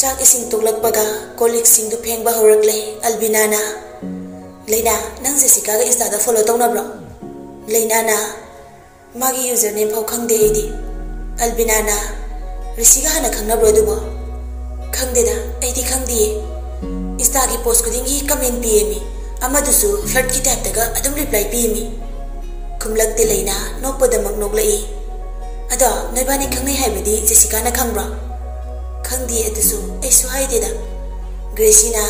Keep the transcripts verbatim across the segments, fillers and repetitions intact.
ꯆꯥꯛ ꯏꯁꯤꯡ ꯇꯣꯛꯂꯛꯄꯒ ꯀꯣꯜ ꯂꯤꯛꯁꯤꯡꯗꯨ ꯐꯦꯡꯕ ꯍꯧꯔꯛꯂꯦ ꯑꯜꯕꯤꯅꯥꯅ꯫ "ꯂꯩꯅꯥ, ꯅꯪ ꯖꯦꯁꯤꯀꯥꯒ ꯏꯟꯁꯇꯥꯗ ꯐꯣꯂꯣ ꯇꯧꯅꯕ꯭ꯔꯣ?" ꯂꯩꯅꯥꯅ, "ꯃꯥꯒꯤ ꯌꯨꯖꯔ ꯅꯦꯝ ꯐꯥꯎ ꯈꯪꯗꯦ ꯑꯩꯗꯤ꯫" ꯑꯜꯕꯤꯅꯥꯅ, "ꯔꯤꯁꯤꯒ ꯍꯥꯟꯅ ꯈꯪꯅꯕ꯭ꯔꯣ ꯑꯗꯨꯕꯣ?" "ꯈꯪꯗꯦꯗ, ꯑꯩꯗꯤ ꯈꯪꯗꯤꯌꯦ꯫ ꯏꯟꯁꯇꯥꯒꯤ ꯄꯣꯁ ꯈꯨꯗꯤꯡꯒꯤ ꯀꯃꯦꯟ ꯄꯤꯌꯦ ꯃꯤ, ꯑꯃꯗꯨꯁꯨ ꯐ꯭ꯂꯔꯠꯀꯤ ꯇꯥꯏꯞꯇꯒ ꯑꯗꯨꯝ ꯔꯤꯄ꯭ꯂꯥꯏ ꯄꯤꯌꯦ ꯃꯤ꯫" ꯈꯨꯝꯂꯛꯇꯦ ꯂꯩꯅꯥ, ꯅꯣꯛꯄꯗꯃꯛ ꯅꯣꯛꯂꯛꯏ꯫ "ꯑꯗꯣ ꯅꯣꯏꯕꯥꯅꯤ ꯈꯪꯅꯩ ꯍꯥꯏꯕꯗꯤ ꯖꯦꯁꯤꯀꯥꯅ ꯈꯪꯕ꯭ꯔꯣ?" "ꯈꯪꯗꯤꯌꯦ, ꯑꯗꯨꯁꯨ ꯑꯩꯁꯨ ꯍꯥꯏꯗꯦꯗ꯫" ꯒ꯭ꯔꯦꯁꯤꯅ,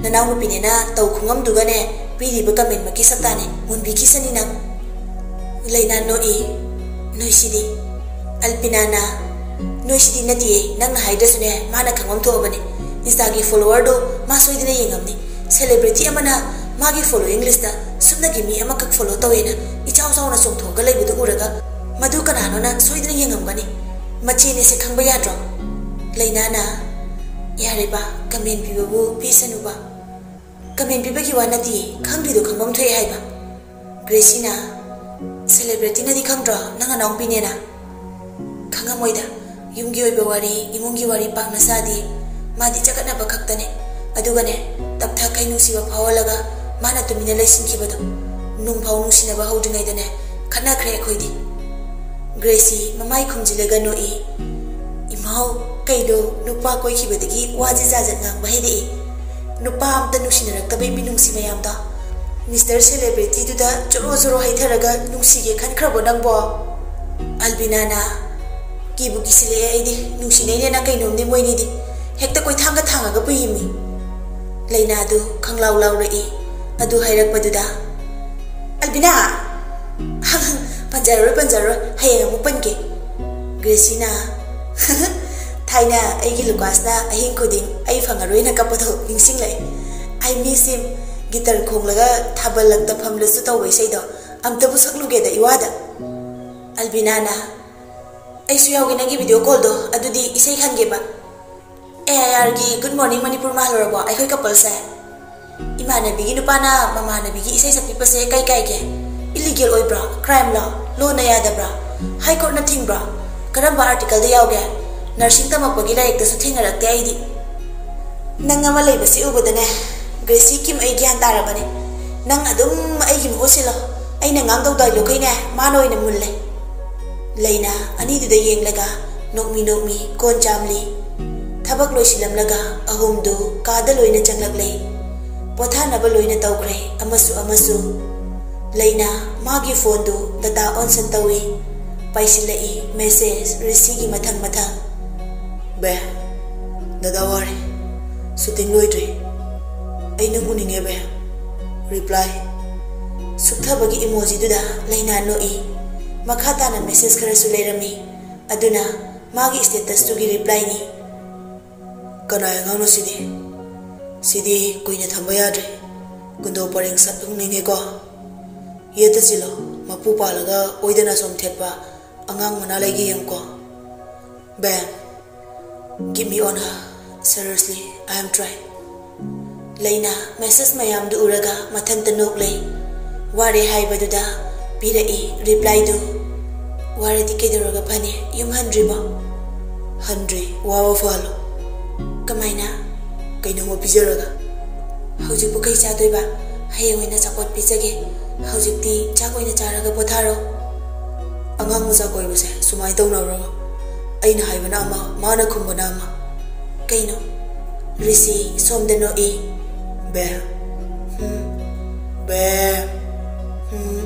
"ꯅꯅꯥꯎꯅꯨꯄꯤꯅꯦꯅ ꯇꯧ ꯈꯨꯉꯝꯗꯨꯒꯅꯦ, ꯄꯤꯔꯤꯕ ꯀꯃꯦꯟꯃꯛꯀꯤ ꯁꯛꯇꯥꯅꯦ, ꯃꯨꯟꯕꯤꯈꯤꯁꯅꯤ ꯅꯪ꯫" ꯂꯩꯅꯥ ꯅꯣꯛꯏ꯫ "ꯅꯣꯏꯁꯤꯗꯤ꯫" ꯑꯜꯄꯤꯅꯥꯅ, "ꯅꯣꯏꯁꯤꯗꯤ ꯅꯠꯇꯤꯌꯦ, ꯅꯪꯅ ꯍꯥꯏꯗ꯭ꯔꯁꯨꯅꯦ, ꯃꯥꯅ ꯈꯪꯐꯝ ꯊꯣꯛꯑꯕꯅꯦ꯫ ꯏꯟꯁꯇꯥꯒꯤ ꯐꯣꯂꯣꯋꯔꯗꯣ ꯃꯥ ꯁꯣꯏꯗꯅ ꯌꯦꯡꯉꯝꯅꯤ꯫ ꯁꯦꯂꯦꯕ꯭ꯔꯤꯇꯤ ꯑꯃꯅ ꯃꯥꯒꯤ ꯐꯣꯂꯣꯋꯤꯡ ꯂꯤꯁꯇ ꯁꯨꯞꯅꯒꯤ ꯃꯤ ꯑꯃꯈꯛ ꯐꯣꯂꯣ ꯇꯧꯋꯦꯅ ꯏꯆꯥꯎ ꯆꯥꯎꯅ ꯆꯣꯡꯊꯣꯛꯑꯒ ꯂꯩꯕꯗꯨ ꯎꯔꯒ, ꯃꯗꯨ ꯀꯅꯥꯅꯣꯅ ꯁꯣꯏꯗꯅ ꯌꯦꯡꯉꯝꯒꯅꯤ꯫ ꯃꯆꯦꯅꯦꯁꯦ ꯈꯪꯕ ꯌꯥꯗ꯭ꯔꯣ?" ꯂꯩꯅꯥꯅ, "ꯌꯥꯔꯦꯕ, ꯀꯃꯦꯟ ꯄꯤꯕꯕꯨ ꯄꯤꯁꯅꯨꯕ꯫ ꯀꯃꯦꯟ ꯄꯤꯕꯒꯤ ꯋꯥ ꯅꯠꯇꯤꯌꯦ, ꯈꯪꯗ꯭ꯔꯤꯗꯣ ꯈꯪꯐꯝ ꯊꯣꯛꯑꯦ ꯍꯥꯏꯕ꯫" ꯒ꯭ꯔꯦꯁꯤꯅ, "ꯁꯦꯂꯦꯕ꯭ꯔꯤꯇꯤꯅꯗꯤ ꯈꯪꯗ꯭ꯔꯣ ꯅꯪ ꯑꯅꯥꯎꯄꯤꯅꯦꯅ?" "ꯈꯪꯉꯝꯃꯣꯏꯗ, ꯌꯨꯝꯒꯤ ꯑꯣꯏꯕ ꯋꯥꯔꯤ, ꯏꯃꯨꯡꯒꯤ ꯋꯥꯔꯤ ꯄꯥꯛꯅ ꯁꯥꯗꯦ꯫ ꯃꯥꯗꯤ ꯆꯒꯠꯅꯕ ꯈꯛꯇꯅꯦ꯫ ꯑꯗꯨꯒꯅꯦ, ꯇꯞꯊꯈꯩ ꯅꯨꯡꯁꯤꯕ ꯐꯥꯎꯍꯜꯂꯒ ꯃꯥꯅ ꯇꯨꯃꯤꯟꯅ ꯂꯩꯁꯤꯟꯈꯤꯕꯗꯣ, ꯅꯨꯡꯐꯥꯎ ꯅꯨꯡꯁꯤꯅꯕ ꯍꯧꯗ꯭ꯔꯤꯉꯩꯗꯅꯦ, ꯈꯠꯅꯈ꯭ꯔꯦ ꯑꯩꯈꯣꯏꯗꯤ꯫" ꯒ꯭ꯔꯦꯁꯤ ꯃꯃꯥꯏ ꯈꯨꯝꯖꯤꯜꯂꯒ ꯅꯣꯛꯏ꯫ "ꯏꯃꯥꯎ, ꯀꯩꯅꯣ, ꯅꯨꯄꯥ ꯀꯣꯏꯈꯤꯕꯗꯒꯤ ꯋꯥꯁꯦ ꯖꯥꯠ ꯖꯥꯠ ꯉꯥꯡꯕ ꯍꯩꯔꯛꯑꯦ꯫ ꯅꯨꯄꯥ ꯑꯝꯇ ꯅꯨꯡꯁꯤꯅꯔꯛꯇꯕꯩ ꯃꯤꯅꯨꯡꯁꯤ ꯃꯌꯥꯝꯗꯣ꯫ ꯃꯤꯁꯇꯔ ꯁꯦꯂꯦꯕ꯭ꯔꯤꯇꯤꯗꯨꯗ ꯖꯣꯔꯣ ꯖꯣꯔꯣ ꯍꯩꯊꯔꯒ ꯅꯨꯡꯁꯤꯒꯦ ꯈꯟꯈ꯭ꯔꯕꯣ ꯅꯪꯕꯣ?" ꯑꯜꯕꯤꯅꯥꯅ, "ꯀꯤꯕꯨ ꯀꯤꯁꯤꯜꯂꯛꯑꯦ ꯑꯩꯗꯤ, ꯅꯨꯡꯁꯤꯅꯩꯅꯦꯅ ꯀꯩꯅꯣꯝꯅꯦ ꯃꯣꯏꯅꯤꯗꯤ꯫ ꯍꯦꯛꯇ ꯀꯣꯏꯊꯥꯡꯒ ꯊꯥꯡꯉꯒ ꯄꯨꯏꯃꯤ꯫" ꯂꯩꯅꯥꯗꯨ ꯈꯪꯂꯥꯎ ꯂꯥꯎꯔꯛꯏ꯫ ꯑꯗꯨ ꯍꯥꯏꯔꯛꯄꯗꯨꯗ, "ꯑꯜꯕꯤꯅꯥ!" "ꯄꯟꯖꯔꯔꯣꯏ, ꯄꯟꯖꯔꯔꯣꯏ, ꯍꯌꯦꯡ ꯑꯃꯨꯛ ꯄꯟꯒꯦ꯫" ꯒ꯭ꯔꯦꯁꯤꯅ, "ꯊꯥꯏꯅ ꯑꯩꯒꯤ ꯂꯨꯀꯥꯁꯅ ꯑꯍꯤꯡ ꯈꯨꯗꯤꯡ ꯑꯩ ꯐꯪꯉꯔꯣꯏꯅ ꯀꯞꯄꯗꯣ ꯅꯤꯡꯁꯤꯡꯂꯛꯑꯦ꯫ ꯑꯩ ꯃꯤꯁꯤ ꯒꯤꯇꯔ ꯈꯣꯡꯂꯒ ꯊꯥꯕꯜꯂꯛꯇ ꯐꯝꯂꯁꯨ ꯇꯧꯕ ꯏꯁꯩꯗꯣ ꯑꯝꯇꯕꯨ ꯁꯛꯂꯨꯒꯦꯗ ꯏꯋꯥꯗ꯫" ꯑꯜꯕꯤꯅꯥꯅ, "ꯑꯩꯁꯨ ꯌꯥꯎꯒꯦ ꯅꯪꯒꯤ ꯚꯤꯗꯤꯑꯣ ꯀꯣꯜꯗꯣ, ꯑꯗꯨꯗꯤ ꯏꯁꯩ ꯈꯟꯒꯦꯕ꯫ A I ꯑꯥꯔꯒꯤ Good Morning Manipur ꯃꯥꯜꯂꯨꯔꯕꯣ ꯑꯩꯈꯣꯏ ꯀꯄꯜꯁꯦ? ꯏꯃꯥꯟꯅꯕꯤꯒꯤ ꯅꯨꯄꯥꯅ ꯃꯃꯥꯟꯅꯕꯤꯒꯤ ꯏꯁꯩ ꯁꯛꯄꯤꯕꯁꯦ ꯀꯩ ꯀꯥꯏꯒꯦ? ꯏꯂꯤꯒꯦꯜ ꯑꯣꯏꯕ꯭ꯔꯣ? ꯀ꯭ꯔꯥꯏꯝꯂꯣ? ꯂꯣꯅ ꯌꯥꯗꯕ꯭ꯔꯣ? ꯍꯥꯏ ꯀꯣꯔꯠꯅ ꯊꯤꯡꯕ꯭ꯔꯣ? ꯀꯔꯝꯕ ꯑꯥꯔꯇꯤꯀꯜꯗ ꯌꯥꯎꯒꯦ? ꯅꯔꯁꯤꯡ ꯇꯝꯃꯛꯄꯒꯤ ꯂꯥꯏꯔꯤꯛꯇꯁꯨ ꯊꯦꯡꯅꯔꯛꯇꯦ ꯑꯩꯗꯤ꯫ ꯅꯪ ꯑꯃ ꯂꯩꯕꯁꯤ ꯎꯕꯗꯅꯦ, ꯒ꯭ꯔꯦꯁꯤ ꯀꯤꯝ, ꯑꯩ ꯒ꯭ꯌꯥꯟ ꯇꯥꯔꯕꯅꯦ꯫ ꯅꯪ ꯑꯗꯨꯝ ꯑꯩꯒꯤ ꯃꯍꯨꯠ ꯁꯤꯜꯂꯣ꯫ ꯑꯩꯅ ꯉꯥꯡꯗꯧ ꯗꯥꯏꯂꯣꯛꯈꯩꯅꯦ ꯃꯥꯅ ꯑꯣꯏꯅ ꯃꯨꯜꯂꯦ꯫ ꯂꯩꯅꯥ ꯑꯅꯤꯗꯨꯗ ꯌꯦꯡꯂꯒ ꯅꯣꯛꯃꯤ ꯅꯣꯛꯃꯤ ꯀꯣꯟ ꯆꯥꯝꯂꯤ꯫ ꯊꯕꯛ ꯂꯣꯏꯁꯤꯜꯂꯝꯂꯒ ꯑꯍꯨꯝꯗꯨ ꯀꯥꯗ ꯂꯣꯏꯅ ꯆꯪꯂꯛꯂꯦ꯫ ꯄꯣꯊꯥꯅꯕ ꯂꯣꯏꯅ ꯇꯧꯈ꯭ꯔꯦ ꯑꯃꯁꯨ ꯑꯃꯁꯨ꯫ ꯂꯩꯅꯥ ꯃꯥꯒꯤ ꯐꯣꯟꯗꯨ ꯗꯇꯥ ꯑꯣꯟ ꯁꯠ ꯇꯧꯏ꯫ ꯄꯥꯏꯁꯤꯜꯂꯛꯏ ꯃꯦꯁꯦꯖ ꯔꯤꯁꯤꯒꯤ ꯃꯊꯪ ꯃꯊꯪ꯫ ꯕꯦ, ꯗꯗꯥ ꯋꯥꯔꯦ꯫ ꯁꯨꯇꯤꯡ ꯂꯣꯏꯗ꯭ꯔꯤ꯫ ꯑꯩ ꯅꯪ ꯎꯅꯤꯡꯉꯦ ꯕꯦ꯫ ꯔꯤꯄ꯭ꯂꯥꯏ꯫ ꯁꯨꯞꯊꯕꯒꯤ ꯏꯃꯣꯖꯤꯗꯨꯗ ꯂꯩꯅꯥ ꯅꯣꯛꯏ꯫ ꯃꯈꯥ ꯇꯥꯅ ꯃꯦꯁꯦꯖ ꯈꯔꯁꯨ ꯂꯩꯔꯝꯃꯤ꯫ ꯑꯗꯨꯅ ꯃꯥꯒꯤ ꯁ꯭ꯇꯦꯇꯁꯇꯨꯒꯤ ꯔꯤꯄ꯭ꯂꯥꯏꯅꯤ꯫ ꯀꯅꯥꯏ ꯑꯉꯥꯡꯅꯣ ꯁꯤꯗꯤ? ꯁꯤꯗꯤ ꯀꯨꯏꯅ ꯊꯝꯕ ꯌꯥꯗ꯭ꯔꯦ꯫ ꯒꯨꯟꯗꯣ ꯄꯔꯦꯡ ꯁꯠ ꯍꯨꯛꯅꯤꯡꯉꯦꯀꯣ꯫ ꯌꯦꯠꯇ ꯆꯤꯜꯂꯣ, ꯃꯄꯨ ꯄꯥꯜꯂꯒ ꯑꯣꯏꯗꯅ ꯁꯣꯝ ꯊꯦꯠꯄ ꯑꯉꯥꯡ ꯃꯅꯥ ꯂꯩꯒꯦ ꯌꯦꯡꯉꯨꯀꯣ꯫ ꯕꯦ, give me on her. Seriously, I am trying. ꯂꯩꯅꯥ ꯃꯦꯁꯦꯖ ꯃꯌꯥꯝꯗꯨ ꯎꯔꯒ ꯃꯊꯟꯇ ꯅꯣꯛꯂꯦ꯫ ꯋꯥꯔꯦ ꯍꯥꯏꯕꯗꯨꯗ ꯄꯤꯔꯛꯏ ꯔꯤꯄ꯭ꯂꯥꯏꯗꯨ꯫ ꯋꯥꯔꯗꯤ ꯀꯩꯗꯧꯔꯒ ꯐꯅꯤ? ꯌꯨꯝ ꯍꯟꯗ꯭ꯔꯤꯕꯣ? ꯍꯟꯗ꯭ꯔꯤ, ꯋꯥꯕ ꯐꯍꯜꯂꯣ꯫ ꯀꯃꯥꯏꯅ? ꯀꯩꯅꯣꯝꯃ ꯄꯤꯖꯔꯒ꯫ ꯍꯧꯖꯤꯛꯄꯨ ꯀꯩ ꯆꯥꯗꯣꯏꯕ? ꯍꯌꯦꯡ ꯑꯣꯏꯅ ꯑꯆꯥꯄꯣꯠ ꯄꯤꯖꯒꯦ꯫ ꯍꯧꯖꯤꯛꯇꯤ ꯆꯥꯛ ꯑꯣꯏꯅ ꯆꯥꯔꯒ ꯄꯣꯊꯥꯔꯣ꯫ ꯑꯉꯥꯡ ꯃꯆꯥ ꯀꯣꯏꯕꯁꯦ ꯁꯨꯃꯥꯏꯅ ꯇꯧꯅꯕ꯭ꯔꯣ? ꯑꯩꯅ ꯍꯥꯏꯕꯅ ꯑꯃ, ꯃꯥꯅ ꯈꯨꯝꯕꯅ ꯑꯃ꯫ ꯀꯩꯅꯣ? ꯔꯤꯁꯤ ꯁꯣꯝꯗ ꯅꯣꯛꯏ꯫ ꯕꯦ꯫ ꯍꯨꯝ꯫ ꯕꯦ꯫ ꯍꯨꯝ꯫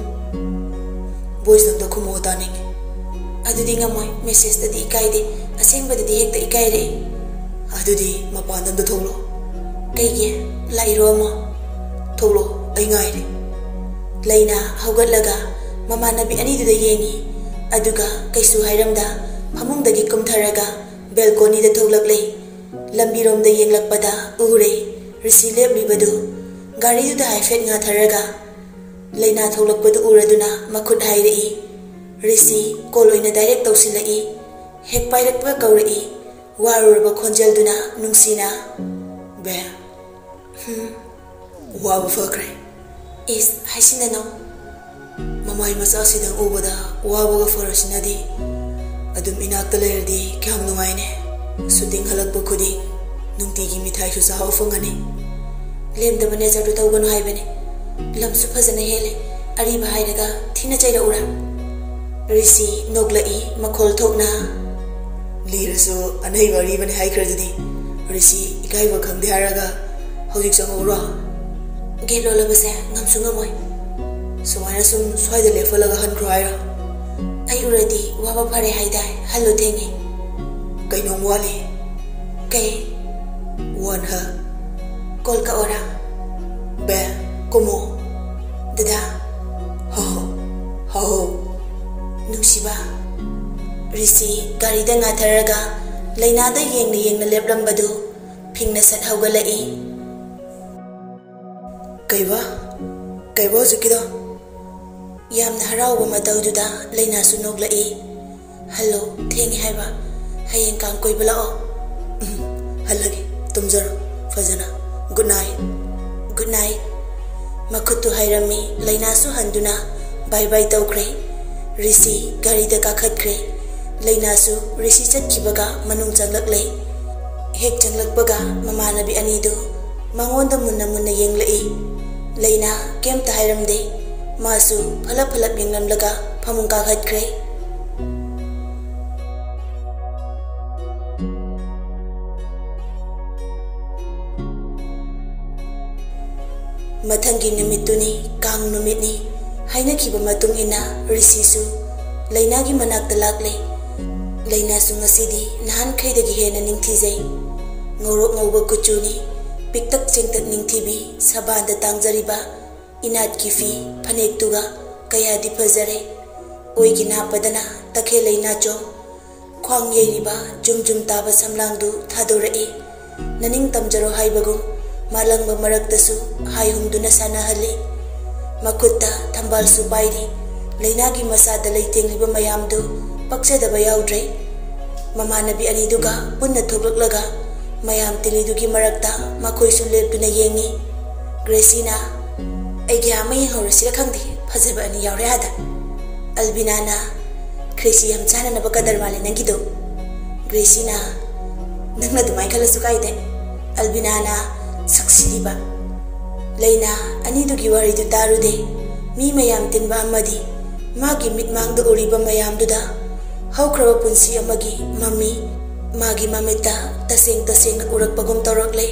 ꯚꯣꯏꯁ ꯑꯝꯇ ꯈꯨꯝꯃꯛꯑꯣ ꯇꯥꯅꯤꯡꯉꯤ꯫ ꯑꯗꯨꯗꯤ ꯉꯝꯃꯣꯏ, ꯃꯦꯁꯦꯖꯇꯗꯤ ꯏꯀꯥꯏꯗꯦ, ꯑꯁꯦꯡꯕꯗꯗꯤ ꯍꯦꯛꯇ ꯏꯀꯥꯏꯔꯛꯏ꯫ ꯑꯗꯨꯗꯤ ꯃꯄꯥꯟꯗ ꯑꯝꯇ ꯊꯣꯛꯂꯛꯑꯣ꯫ ꯀꯩꯒꯤ? ꯂꯥꯛꯏꯔꯣ ꯑꯃꯨꯛ? ꯊꯣꯛꯂꯛꯑꯣ, ꯑꯩ ꯉꯥꯏꯔꯤ꯫ ꯂꯩꯅꯥ ꯍꯧꯒꯠꯂꯒ ꯃꯃꯥꯟꯅꯕꯤ ꯑꯅꯤꯗꯨꯗ ꯌꯦꯡꯉꯤ, ꯑꯗꯨꯒ ꯀꯩꯁꯨ ꯍꯥꯏꯔꯝꯗ ꯐꯃꯨꯡꯗꯒꯤ ꯀꯨꯝꯊꯔꯒ ꯕꯦꯜꯀꯣꯅꯤꯗ ꯊꯣꯛꯂꯛꯂꯦ꯫ ꯂꯝꯕꯤꯔꯣꯝꯗ ꯌꯦꯡꯂꯛꯄꯗ ꯎꯔꯦ ꯔꯤꯁꯤ ꯂꯦꯞꯂꯤꯕꯗꯨ꯫ ꯒꯥꯔꯤꯗꯨꯗ ꯍꯥꯏꯐꯦꯠ ꯉꯥꯊꯔꯒ ꯂꯩꯅꯥ ꯊꯣꯛꯂꯛꯄꯗꯨ ꯎꯔꯗꯨꯅ ꯃꯈꯨꯠ ꯍꯥꯏꯔꯛꯏ꯫ ꯔꯤꯁꯤ ꯀꯣꯜ ꯑꯣꯏꯅ ꯗꯥꯏꯔꯦꯛ ꯇꯧꯁꯤꯜꯂꯛꯏ꯫ ꯍꯦꯛ ꯄꯥꯏꯔꯛꯄꯒ ꯀꯧꯔꯛꯏ꯫ ꯋꯥꯔꯨꯔꯕ ꯈꯣꯟꯖꯦꯜꯗꯨꯅ ꯅꯨꯡꯁꯤꯅ, "ꯕꯦ, ꯍꯨꯝ, ꯋꯥꯕ ꯐꯈ꯭ꯔꯦ"꯫ ꯏꯁ, ꯍꯥꯏꯁꯤꯟꯅꯅꯣ꯫ ꯃꯃꯥꯏ ꯃꯆꯥꯁꯤꯗꯪ ꯎꯕꯗ ꯋꯥꯕꯒ ꯐꯔꯁꯤꯅꯗꯤ꯫ ꯑꯗꯨꯝ ꯏꯅꯥꯛꯇ ꯂꯩꯔꯗꯤ ꯀꯌꯥꯝ ꯅꯨꯡꯉꯥꯏꯅꯤ꯫ ꯁꯨꯇꯤꯡ ꯍꯜꯂꯛꯄ ꯈꯨꯗꯤꯡ ꯅꯨꯡꯇꯤꯒꯤ ꯃꯤꯊꯥꯏꯁꯨ ꯆꯥꯍꯧ ꯐꯪꯒꯅꯤ꯫ ꯂꯦꯝꯗꯕ ꯅꯦꯆꯔꯗꯨ ꯇꯧꯒꯅꯨ ꯍꯥꯏꯕꯅꯤ꯫ ꯂꯝꯁꯨ ꯐꯖꯅ ꯍꯦꯜꯂꯦ꯫ ꯑꯔꯤꯕ ꯍꯥꯏꯔꯒ ꯊꯤꯅ ꯆꯩꯔꯛꯎꯔꯥ? ꯔꯤꯁꯤ ꯅꯣꯛꯂꯛꯏ ꯃꯈꯣꯜ ꯊꯣꯛꯅ꯫ ꯂꯤꯔꯁꯨ ꯑꯅꯩꯕ ꯑꯔꯤꯕꯅꯤ ꯍꯥꯏꯈ꯭ꯔꯗꯨꯗꯤ꯫ ꯔꯤꯁꯤ ꯏꯀꯥꯏꯕ ꯈꯪꯗꯦ ꯍꯥꯏꯔꯒ ꯍꯧꯖꯤꯛ ꯆꯪꯍꯧꯔꯣ꯫ ꯒꯦꯠ ꯂꯣꯜꯂꯕꯁꯦ ꯉꯝꯁꯨ ꯉꯝꯃꯣꯏ꯫ ꯁꯨꯃꯥꯏꯅ ꯁꯨꯝ ꯁ꯭ꯋꯥꯏꯗ ꯂꯦꯞꯍꯜꯂꯒ ꯍꯟꯈ꯭ꯔꯣ ꯍꯥꯏꯔꯣ? ꯑꯩ ꯎꯔꯗꯤ ꯋꯥꯕ ꯐꯔꯦ ꯍꯥꯏꯗꯥꯏ? ꯍꯜꯂꯣ ꯊꯦꯡꯉꯦ꯫ ꯀꯩꯅꯣꯝ ꯋꯥꯠꯂꯤ꯫ ꯀꯩ? ꯋꯥꯟ ꯍ꯫ ꯀꯣꯜ ꯀꯛꯑꯣꯔꯥ? ꯕꯦ, ꯀꯨꯝꯃꯣ꯫ ꯗꯗꯥ꯫ ꯍꯣ ꯍꯣ, ꯍꯣ ꯍꯣ꯫ ꯅꯨꯡꯁꯤꯕ꯫ ꯔꯤꯁꯤ ꯒꯥꯔꯤꯗ ꯉꯥꯊꯔꯒ ꯂꯩꯅꯥꯗ ꯌꯦꯡꯅ ꯌꯦꯡꯅ ꯂꯦꯞꯂꯝꯕꯗꯨ ꯐꯤꯡꯅ ꯁꯠ ꯍꯧꯒꯠꯂꯛꯏ꯫ ꯀꯩꯕ? ꯀꯩꯕ ꯍꯧꯖꯤꯛꯀꯤꯗꯣ? ꯌꯥꯝꯅ ꯍꯔꯥꯎꯕ ꯃꯇꯧꯗꯨꯗ ꯂꯩꯅꯥꯁꯨ ꯅꯣꯛꯂꯛꯏ꯫ ꯍꯜꯂꯣ, ꯊꯦꯡꯉꯦ ꯍꯥꯏꯕ꯫ ꯍꯌꯦꯡ ꯀꯥꯡ ꯀꯣꯏꯕ ꯂꯥꯛꯑꯣ꯫ ꯎꯝ, ꯍꯜꯂꯒꯦ꯫ ꯇꯨꯝꯖꯔꯣ ꯐꯖꯅ꯫ Good night. Good night. ꯃꯈꯨꯠꯇꯨ ꯍꯥꯏꯔꯝꯃꯤ꯫ ꯂꯩꯅꯥꯁꯨ ꯍꯟꯗꯨꯅ ꯕꯥꯏ ꯕꯥꯏ ꯇꯧꯈ꯭ꯔꯦ꯫ ꯔꯤꯁꯤ ꯒꯥꯔꯤꯗ ꯀꯥꯈꯠꯈ꯭ꯔꯦ꯫ ꯂꯩꯅꯥꯁꯨ ꯔꯤꯁꯤ ꯆꯠꯈꯤꯕꯒ ꯃꯅꯨꯡ ꯆꯪꯂꯛꯂꯦ꯫ ꯍꯦꯛ ꯆꯪꯂꯛꯄꯒ ꯃꯃꯥꯟꯅꯕꯤ ꯑꯅꯤꯗꯨ ꯃꯉꯣꯟꯗ ꯃꯨꯟꯅ ꯃꯨꯟꯅ ꯌꯦꯡꯂꯛꯏ꯫ ꯂꯩꯅꯥ ꯀꯩꯝꯇ ꯍꯥꯏꯔꯝꯗꯦ꯫ ꯃꯥꯁꯨ ꯐꯂꯞ ꯐꯂꯞ ꯌꯦꯡꯂꯝꯂꯒ ꯐꯃꯨꯡ ꯀꯥꯈꯠꯈ꯭ꯔꯦ꯫ ꯃꯊꯪꯒꯤ ꯅꯨꯃꯤꯠꯇꯨꯅꯤ, ꯀꯥꯡ ꯅꯨꯃꯤꯠꯅꯤ꯫ ꯍꯥꯏꯅꯈꯤꯕ ꯃꯇꯨꯡ ꯏꯟꯅ ꯔꯤꯁꯤꯁꯨ ꯂꯩꯅꯥꯒꯤ ꯃꯅꯥꯛꯇ ꯂꯥꯛꯂꯦ꯫ ꯂꯩꯅꯥꯁꯨ ꯉꯁꯤꯗꯤ ꯅꯍꯥꯟꯈꯩꯗꯒꯤ ꯍꯦꯟꯅ ꯅꯤꯡꯊꯤꯖꯩ꯫ ꯉꯧꯔꯣꯛ ꯉꯧꯕ ꯀꯨꯆꯨꯅꯤ, ꯄꯤꯛꯇꯛ ꯆꯦꯡꯇꯛ ꯅꯤꯡꯊꯤꯕꯤ, ꯁꯕꯥꯟꯗ ꯇꯥꯡꯖꯔꯤꯕ ꯏꯅꯥꯠꯀꯤ ꯐꯤ ꯐꯅꯦꯛꯇꯨꯒ ꯀꯌꯥꯗꯤ ꯐꯖꯔꯦ꯫ ꯑꯣꯏꯒꯤ ꯅꯥꯞꯄꯗꯅ ꯇꯈꯦꯜ ꯂꯩꯅꯥꯆꯣꯡ, ꯈ꯭ꯋꯥꯡ ꯌꯩꯔꯤꯕ ꯖꯨꯝ ꯖꯨꯝ ꯇꯥꯕ ꯁꯝꯂꯥꯡꯗꯨ ꯊꯥꯗꯣꯔꯛꯏ꯫ ꯅꯅꯤꯡ ꯇꯝꯖꯔꯣ ꯍꯥꯏꯕꯒꯨꯝ ꯃꯥꯂꯪꯕ ꯃꯔꯛꯇꯁꯨ ꯍꯥꯏ ꯍꯨꯝꯗꯨꯅ ꯁꯥꯟꯅꯍꯜꯂꯤ꯫ ꯃꯈꯨꯠꯇ ꯊꯝꯕꯥꯜꯁꯨ ꯄꯥꯏꯔꯤ꯫ ꯂꯩꯅꯥꯒꯤ ꯃꯁꯥꯗ ꯂꯩꯇꯦꯡꯂꯤꯕ ꯃꯌꯥꯝꯗꯨ ꯄꯛꯆꯗꯕ ꯌꯥꯎꯗ꯭ꯔꯦ꯫ ꯃꯃꯥꯟꯅꯕꯤ ꯑꯅꯤꯗꯨꯒ ꯄꯨꯟꯅ ꯊꯣꯛꯂꯛꯂꯒ ꯃꯌꯥꯝ ꯇꯤꯜꯂꯤꯗꯨꯒꯤ ꯃꯔꯛꯇ ꯃꯈꯣꯏꯁꯨ ꯂꯦꯞꯇꯨꯅ ꯌꯦꯡꯉꯤ꯫ ꯒ꯭ꯔꯦꯁꯤꯅ, "ꯑꯩꯒꯤ ꯑꯃ ꯌꯦꯡꯍꯧꯔꯁꯤꯔ ꯈꯪꯗꯦ, ꯐꯖꯕ ꯑꯅꯤ ꯌꯥꯎꯔꯦ ꯑꯥꯗ꯫" ꯑꯜꯕꯤꯅꯥꯅ, ꯒ꯭ꯔꯦꯁꯤ ꯌꯥꯝ ꯆꯥꯟꯅꯅꯕ ꯀꯗꯔ ꯃꯥꯜꯂꯦ ꯅꯪꯒꯤꯗꯣ꯫ ꯒ꯭ꯔꯦꯁꯤꯅ, "ꯅꯪꯅ ꯑꯗꯨꯃꯥꯏꯅ ꯈꯜꯂꯁꯨ ꯀꯥꯏꯗꯦ꯫" ꯑꯜꯕꯤꯅꯥꯅ ꯁꯛꯁꯤꯜꯂꯤꯕ꯫ ꯂꯩꯅꯥ ꯑꯅꯤꯗꯨꯒꯤ ꯋꯥꯔꯤꯗꯨ ꯇꯥꯔꯨꯗꯦ꯫ ꯃꯤ ꯃꯌꯥꯝ ꯇꯤꯟꯕ ꯑꯃꯗꯤ ꯃꯥꯒꯤ ꯃꯤꯠꯃꯥꯡꯗ ꯎꯔꯤꯕ ꯃꯌꯥꯝꯗꯨꯗ ꯍꯧꯈ꯭ꯔꯕ ꯄꯨꯟꯁꯤ ꯑꯃꯒꯤ ꯃꯃꯤ ꯃꯥꯒꯤ ꯃꯃꯤꯠꯇ ꯇꯁꯦꯡ ꯇꯁꯦꯡꯅ ꯎꯔꯛꯄꯒꯨꯝ ꯇꯧꯔꯛꯂꯦ꯫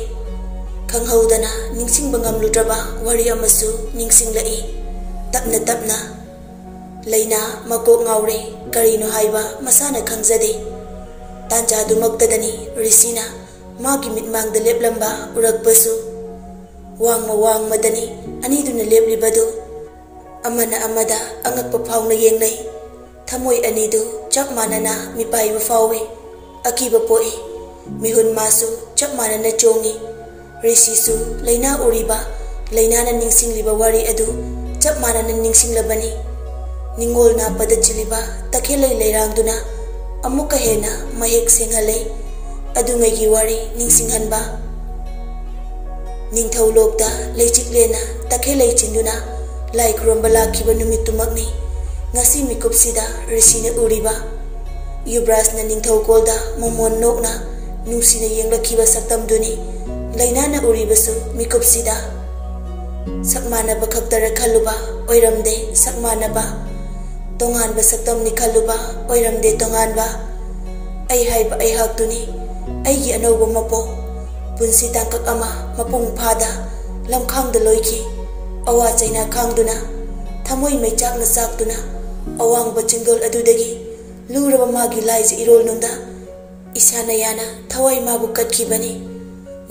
ꯈꯪꯍꯧꯗꯅ ꯅꯤꯡꯁꯤꯡꯕ ꯉꯝꯂꯨꯗ꯭ꯔꯕ ꯋꯥꯔꯤ ꯑꯃꯁꯨ ꯅꯤꯡꯁꯤꯡꯂꯛꯏ꯫ ꯇꯞꯅ ꯇꯞꯅ ꯂꯩꯅꯥ ꯃꯀꯣꯛ ꯉꯥꯎꯔꯦ꯫ ꯀꯔꯤꯅꯣ ꯍꯥꯏꯕ ꯃꯁꯥꯅ ꯈꯪꯖꯗꯦ꯫ ꯇꯥꯟꯖꯥꯗꯨꯃꯛꯇꯗꯅꯤ ꯔꯤꯁꯤꯅ ꯃꯥꯒꯤ ꯃꯤꯠꯃꯥꯡꯗ ꯂꯦꯞꯂꯝꯕ ꯎꯔꯛꯄꯁꯨ꯫ ꯋꯥꯡꯃ ꯋꯥꯡꯃꯗꯅꯤ ꯑꯅꯤꯗꯨꯅ ꯂꯦꯞꯂꯤꯕꯗꯨ꯫ ꯑꯃꯅ ꯑꯃꯗ ꯑꯉꯛꯄ ꯐꯥꯎꯅ ꯌꯦꯡꯅꯩ꯫ ꯊꯃꯣꯏ ꯑꯅꯤꯗꯨ ꯆꯞ ꯃꯥꯟꯅꯅ ꯃꯤꯄꯥꯏꯕ ꯐꯥꯎꯏ꯫ ꯑꯀꯤꯕ ꯄꯣꯛꯏ꯫ ꯃꯤꯍꯨꯟ ꯃꯥꯁꯨ ꯆꯞ ꯃꯥꯟꯅꯅ ꯆꯣꯡꯏ꯫ ꯔꯤꯁꯤꯁꯨ ꯂꯩꯅꯥ ꯎꯔꯤꯕ, ꯂꯩꯅꯥꯅ ꯅꯤꯡꯁꯤꯡꯂꯤꯕ ꯋꯥꯔꯤ ꯑꯗꯨ ꯆꯞ ꯃꯥꯟꯅꯅ ꯅꯤꯡꯁꯤꯡꯂꯕꯅꯤ꯫ ꯅꯤꯡꯉꯣꯜ ꯅꯥꯞꯄꯗ ꯆꯤꯜꯂꯤꯕ ꯇꯈꯦꯜꯂꯩ ꯂꯩꯔꯥꯡꯗꯨꯅ ꯑꯃꯨꯛꯀ ꯍꯦꯟꯅ ꯃꯌꯦꯛ ꯁꯦꯡꯍꯜꯂꯦ꯫ ꯑꯗꯨꯉꯩꯒꯤ ꯋꯥꯔꯤ ꯅꯤꯡꯁꯤꯡꯍꯟꯕ꯫ ꯅꯤꯡꯊꯧ ꯂꯣꯛꯇ ꯂꯩꯆꯤꯛꯂꯦꯅ ꯇꯈꯦꯜꯂꯩ ꯆꯤꯡꯗꯨꯅ ꯂꯥꯏ ꯈꯨꯔꯨꯝꯕ ꯂꯥꯛꯈꯤꯕ ꯅꯨꯃꯤꯠꯇꯨꯃꯛꯅꯤ ꯉꯁꯤ ꯃꯤꯀꯨꯞꯁꯤꯗ ꯔꯤꯁꯤꯅ ꯎꯔꯤꯕ꯫ ꯌꯨꯕ꯭ꯔꯥꯖꯅ ꯅꯤꯡꯊꯧꯀꯣꯜꯗ ꯃꯣꯃꯣꯟ ꯅꯣꯛꯅ ꯅꯨꯡꯁꯤꯅ ꯌꯦꯡꯂꯛꯈꯤꯕ ꯁꯛꯇꯝꯗꯨꯅꯤ ꯂꯩꯅꯥꯅ ꯎꯔꯤꯕꯁꯨ ꯃꯤꯀꯨꯞꯁꯤꯗ꯫ ꯁꯛ ꯃꯥꯟꯅꯕ ꯈꯛꯇꯔ ꯈꯜꯂꯨꯕ ꯑꯣꯏꯔꯝꯗꯦ ꯁꯛ ꯃꯥꯟꯅꯕ꯫ ꯇꯣꯉꯥꯟꯕ ꯁꯛꯇꯝꯅꯤ ꯈꯜꯂꯨꯕ ꯑꯣꯏꯔꯝꯗꯦ ꯇꯣꯉꯥꯟꯕ꯫ ꯑꯩ ꯍꯥꯏꯕ ꯑꯩꯍꯥꯛꯇꯨꯅꯤ ꯑꯩꯒꯤ ꯑꯅꯧꯕ ꯃꯄꯣꯛ꯫ ꯄꯨꯟꯁꯤ ꯇꯥꯡꯀꯛ ꯑꯃ ꯃꯄꯨꯡ ꯐꯥꯗ ꯂꯝꯈꯥꯡꯗ ꯂꯣꯏꯈꯤ꯫ ꯑꯋꯥ ꯆꯩꯅꯥ ꯈꯥꯡꯗꯨꯅ, ꯊꯃꯣꯏ ꯃꯩꯆꯥꯛꯅ ꯆꯥꯛꯇꯨꯅ, ꯑꯋꯥꯡꯕ ꯆꯤꯡꯗꯣꯜ ꯑꯗꯨꯗꯒꯤ ꯂꯨꯔꯕ ꯃꯥꯒꯤ ꯂꯥꯏꯖ ꯏꯔꯣꯜꯅꯨꯡꯗ ꯏꯁꯥꯅ ꯌꯥꯅ ꯊꯋꯥꯏ ꯃꯥꯕꯨ ꯀꯠꯈꯤꯕꯅꯤ꯫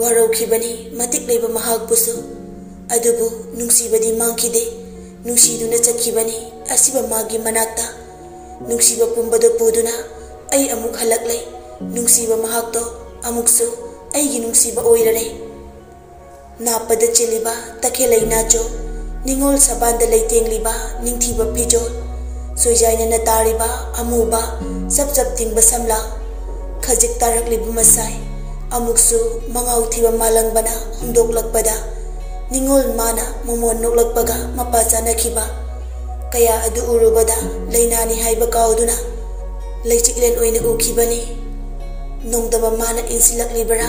ꯋꯥꯔꯧꯈꯤꯕꯅꯤ ꯃꯇꯤꯛ ꯂꯩꯕ ꯃꯍꯥꯛꯄꯨꯁꯨ꯫ ꯑꯗꯨꯕꯨ ꯅꯨꯡꯁꯤꯕꯗꯤ ꯃꯥꯡꯈꯤꯗꯦ꯫ ꯅꯨꯡꯁꯤꯗꯨꯅ ꯆꯠꯈꯤꯕꯅꯤ ꯑꯁꯤꯕ ꯃꯥꯒꯤ ꯃꯅꯥꯛꯇ꯫ ꯅꯨꯡꯁꯤꯕ ꯄꯨꯝꯕꯗꯨ ꯄꯨꯗꯨꯅ ꯑꯩ ꯑꯃꯨꯛ ꯍꯜꯂꯛꯂꯦ꯫ ꯅꯨꯡꯁꯤꯕ ꯃꯍꯥꯛꯇꯣ ꯑꯃꯨꯛꯁꯨ ꯑꯩꯒꯤ ꯅꯨꯡꯁꯤꯕ ꯑꯣꯏꯔꯔꯦ꯫ ꯅꯥꯞꯄꯗ ꯆꯦꯜꯂꯤꯕ ꯇꯈꯦꯜꯂꯩ ꯅꯥꯆꯣ, ꯅꯤꯉꯣꯜ ꯁꯕꯥꯟꯗ ꯂꯩꯇꯦꯡꯂꯤꯕ ꯅꯤꯡꯊꯤꯕ ꯐꯤꯖꯣꯜ, ꯁꯣꯏꯖꯥꯏꯅꯅ ꯇꯥꯔꯤꯕ ꯑꯃꯨꯕ ꯆꯞ ꯆꯞ ꯇꯤꯡꯕ ꯁꯝꯂꯥꯡ, ꯈꯖꯤꯛ ꯇꯥꯔꯛꯂꯤꯕ ꯃꯁꯥꯏ, ꯑꯃꯨꯛꯁꯨ ꯃꯉꯥꯎ ꯊꯤꯕ ꯃꯥꯂꯪꯕꯅ ꯍꯨꯝꯗꯣꯛꯂꯛꯄꯗ, ꯅꯤꯉꯣꯜ ꯃꯥꯅ ꯃꯣꯃꯣꯟ ꯅꯣꯛꯂꯛꯄꯒ ꯃꯄꯥ ꯆꯥꯅꯈꯤꯕ꯫ ꯀꯌꯥ ꯑꯗꯨ ꯎꯔꯨꯕꯗ ꯂꯩꯅꯥꯅꯤ ꯍꯥꯏꯕ ꯀꯥꯎꯗꯨꯅ ꯂꯩꯆꯤꯛꯂꯦꯟ ꯑꯣꯏꯅ ꯎꯈꯤꯕꯅꯤ꯫ ꯅꯣꯡꯗꯝꯕ ꯃꯥꯅ ꯏꯟꯁꯤꯜꯂꯛꯂꯤꯕꯔꯥ?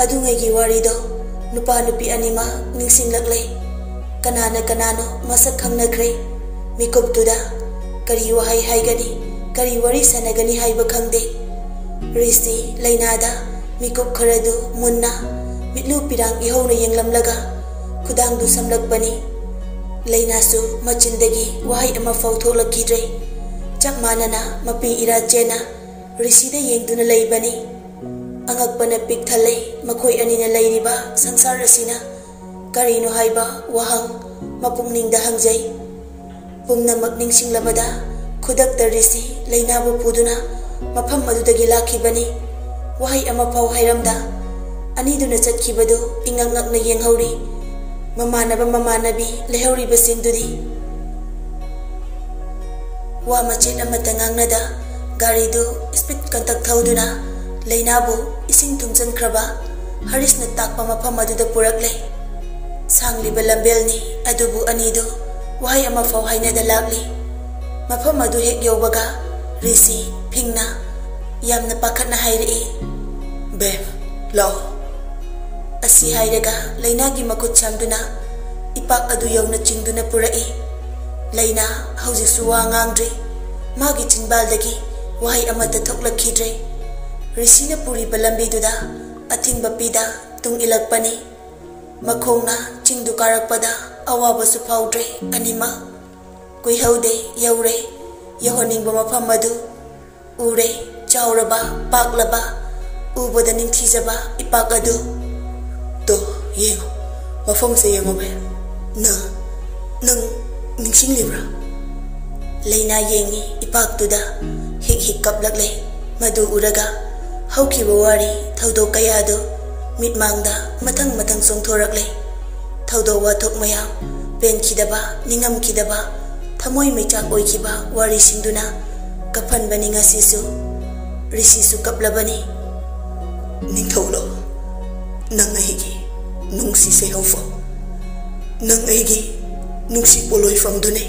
ꯑꯗꯨꯉꯩꯒꯤ ꯋꯥꯔꯤꯗꯣ ꯅꯨꯄꯥ ꯅꯨꯄꯤ ꯑꯅꯤꯃꯛ ꯅꯤꯡꯁꯤꯡꯂꯛꯂꯦ꯫ ꯀꯅꯥꯅ ꯀꯅꯥꯅꯣ ꯃꯁꯛ ꯈꯪꯅꯈ꯭ꯔꯦ꯫ ꯃꯤꯀꯨꯞꯇꯨꯗ ꯀꯔꯤ ꯋꯥꯍꯩ ꯍꯥꯏꯒꯅꯤ, ꯀꯔꯤ ꯋꯥꯔꯤ ꯁꯥꯟꯅꯒꯅꯤ ꯍꯥꯏꯕ ꯈꯪꯗꯦ꯫ ꯔꯤꯁꯤ ꯂꯩꯅꯥꯗ ꯃꯤꯀꯨꯞ ꯈꯔꯗꯨ ꯃꯨꯟꯅ ꯃꯤꯠꯂꯨ ꯄꯤꯔꯥꯡ ꯏꯍꯧꯅ ꯌꯦꯡꯂꯝꯂꯒ ꯈꯨꯗꯥꯡꯗꯨ ꯁꯝꯂꯛꯄꯅꯤ꯫ ꯂꯩꯅꯥꯁꯨ ꯃꯆꯤꯟꯗꯒꯤ ꯋꯥꯍꯩ ꯑꯃꯐꯥꯎ ꯊꯣꯛꯂꯛꯈꯤꯗ꯭ꯔꯦ꯫ ꯆꯞ ꯃꯥꯟꯅꯅ ꯃꯄꯤ ꯏꯔꯥ ꯆꯦꯟꯅ ꯔꯤꯁꯤꯗ ꯌꯦꯡꯗꯨꯅ ꯂꯩꯕꯅꯤ꯫ ꯑꯉꯛꯄꯅ ꯄꯤꯛ ꯊꯜꯂꯦ ꯃꯈꯣꯏ ꯑꯅꯤꯅ ꯂꯩꯔꯤꯕ ꯁꯪꯁꯥꯔ ꯑꯁꯤꯅ꯫ ꯀꯔꯤꯅꯣ ꯍꯥꯏꯕ ꯋꯥꯍꯪ ꯃꯄꯨꯛꯅꯤꯡꯗ ꯍꯪꯖꯩ꯫ ꯄꯨꯝꯅꯃꯛ ꯅꯤꯡꯁꯤꯡꯂꯕꯗ ꯈꯨꯗꯛꯇ ꯔꯤꯁꯤ ꯂꯩꯅꯥꯕꯨ ꯄꯨꯗꯨꯅ ꯃꯐꯝ ꯑꯗꯨꯗꯒꯤ ꯂꯥꯛꯈꯤꯕꯅꯤ꯫ ꯋꯥꯍꯩ ꯑꯃꯐꯥꯎ ꯍꯥꯏꯔꯝꯗ ꯑꯅꯤꯗꯨꯅ ꯆꯠꯈꯤꯕꯗꯨ ꯏꯉꯛ ꯉꯛꯅ ꯌꯦꯡꯍꯧꯔꯤ꯫ ꯃꯃꯥꯟꯅꯕ ꯃꯃꯥꯟꯅꯕꯤ ꯂꯩꯍꯧꯔꯤꯕꯁꯤꯡꯗꯨꯗꯤ꯫ ꯋꯥ ꯃꯆꯦꯠ ꯑꯃꯠꯇ ꯉꯥꯡꯅꯗ ꯒꯥꯔꯤꯗꯨ ꯁ꯭ꯄꯤꯗ ꯀꯟꯇꯛ ꯊꯧꯗꯨꯅ ꯂꯩꯅꯥꯕꯨ ꯏꯁꯤꯡ ꯊꯨꯝꯖꯤꯟꯈ꯭ꯔꯕ ꯍꯔꯤꯁꯅ ꯇꯥꯛꯄ ꯃꯐꯝ ꯑꯗꯨꯗ ꯄꯨꯔꯛꯂꯦ꯫ ꯁꯥꯡꯂꯤꯕ ꯂꯝꯕꯦꯜꯅꯤ, ꯑꯗꯨꯕꯨ ꯑꯅꯤꯗꯨ ꯋꯥꯍꯩ ꯑꯃꯐꯥꯎ ꯍꯥꯏꯅꯗ ꯂꯥꯛꯂꯤ꯫ ꯃꯐꯝ ꯑꯗꯨ ꯍꯦꯛ ꯌꯧꯕꯒ ꯔꯤꯁꯤ ꯐꯤꯡꯅ ꯌꯥꯝꯅ ꯄꯥꯈꯠꯅ ꯍꯥꯏꯔꯛꯏ, "ꯕꯦꯕ, ꯂꯥꯛꯑꯣ"꯫ ꯑꯁꯤ ꯍꯥꯏꯔꯒ ꯂꯩꯅꯥꯒꯤ ꯃꯈꯨꯠ ꯁꯝꯗꯨꯅ ꯏꯄꯥꯛ ꯑꯗꯨ ꯌꯧꯅ ꯆꯤꯡꯗꯨꯅ ꯄꯨꯔꯛꯏ꯫ ꯂꯩꯅꯥ ꯍꯧꯖꯤꯛꯁꯨ ꯋꯥ ꯉꯥꯡꯗ꯭ꯔꯤ꯫ ꯃꯥꯒꯤ ꯆꯤꯟꯕꯥꯜꯗꯒꯤ ꯋꯥꯍꯩ ꯑꯃꯠꯇ ꯊꯣꯛꯂꯛꯈꯤꯗ꯭ꯔꯦ꯫ ꯔꯤꯁꯤꯅ ꯄꯨꯔꯤꯕ ꯂꯝꯕꯤꯗꯨꯗ ꯑꯊꯤꯡꯕ ꯄꯤꯗ ꯇꯨꯡ ꯏꯜꯂꯛꯄꯅꯤ꯫ ꯃꯈꯣꯡꯅ ꯆꯤꯡꯗꯨ ꯀꯥꯔꯛꯄꯗ ꯑꯋꯥꯕꯁꯨ ꯐꯥꯎꯗ꯭ꯔꯦ ꯑꯅꯤꯃꯛ꯫ ꯀꯨꯏꯍꯧꯗꯦ, ꯌꯧꯔꯦ꯫ ꯌꯧꯍꯟꯅꯤꯡꯕ ꯃꯐꯝ ꯑꯗꯨ ꯎꯔꯦ꯫ ꯆꯥꯎꯔꯕ, ꯄꯥꯛꯂꯕ, ꯎꯕꯗ ꯅꯤꯡꯊꯤꯖꯕ ꯏꯄꯥꯛ ꯑꯗꯨ꯫ "ꯇꯣ, ꯌꯦꯡꯉꯣ, ꯃꯐꯝꯁꯦ ꯌꯦꯡꯉꯣ ꯕꯦ꯫ ꯅꯪ, ꯅꯪ ꯅꯤꯡꯁꯤꯡꯂꯤꯕ꯭ꯔꯥ?" ꯂꯩꯅꯥ ꯌꯦꯡꯉꯤ ꯏꯄꯥꯛꯇꯨꯗ꯫ ꯍꯤꯛ ꯍꯤꯛ ꯀꯞꯂꯛꯂꯦ꯫ ꯃꯗꯨ ꯎꯔꯒ ꯍꯧꯈꯤꯕ ꯋꯥꯔꯤ ꯊꯧꯗꯣꯛ ꯀꯌꯥꯗꯨ ꯃꯤꯠꯃꯥꯡꯗ ꯃꯊꯪ ꯃꯊꯪ ꯆꯣꯡꯊꯣꯔꯛꯂꯦ꯫ ꯊꯧꯗꯣꯛ ꯋꯥꯊꯣꯛ ꯃꯌꯥꯝ, ꯄꯦꯟꯈꯤꯗꯕ, ꯅꯤꯡꯉꯝꯈꯤꯗꯕ, ꯊꯃꯣꯏ ꯃꯩꯆꯥꯛ ꯑꯣꯏꯈꯤꯕ ꯋꯥꯔꯤꯁꯤꯡꯗꯨꯅ ꯀꯞꯍꯟꯕꯅꯤ ꯉꯁꯤꯁꯨ꯫ ꯔꯤꯁꯤꯁꯨ ꯀꯞꯂꯕꯅꯤ꯫ "ꯅꯤꯡꯊꯧꯂꯣ, ꯅꯪ ꯑꯩꯒꯤ ꯅꯨꯡꯁꯤ ꯁꯩꯍꯧꯐꯝ, ꯅꯪ ꯑꯩꯒꯤ ꯅꯨꯡꯁꯤ ꯄꯣꯂꯣꯏꯐꯝꯗꯨꯅꯤ꯫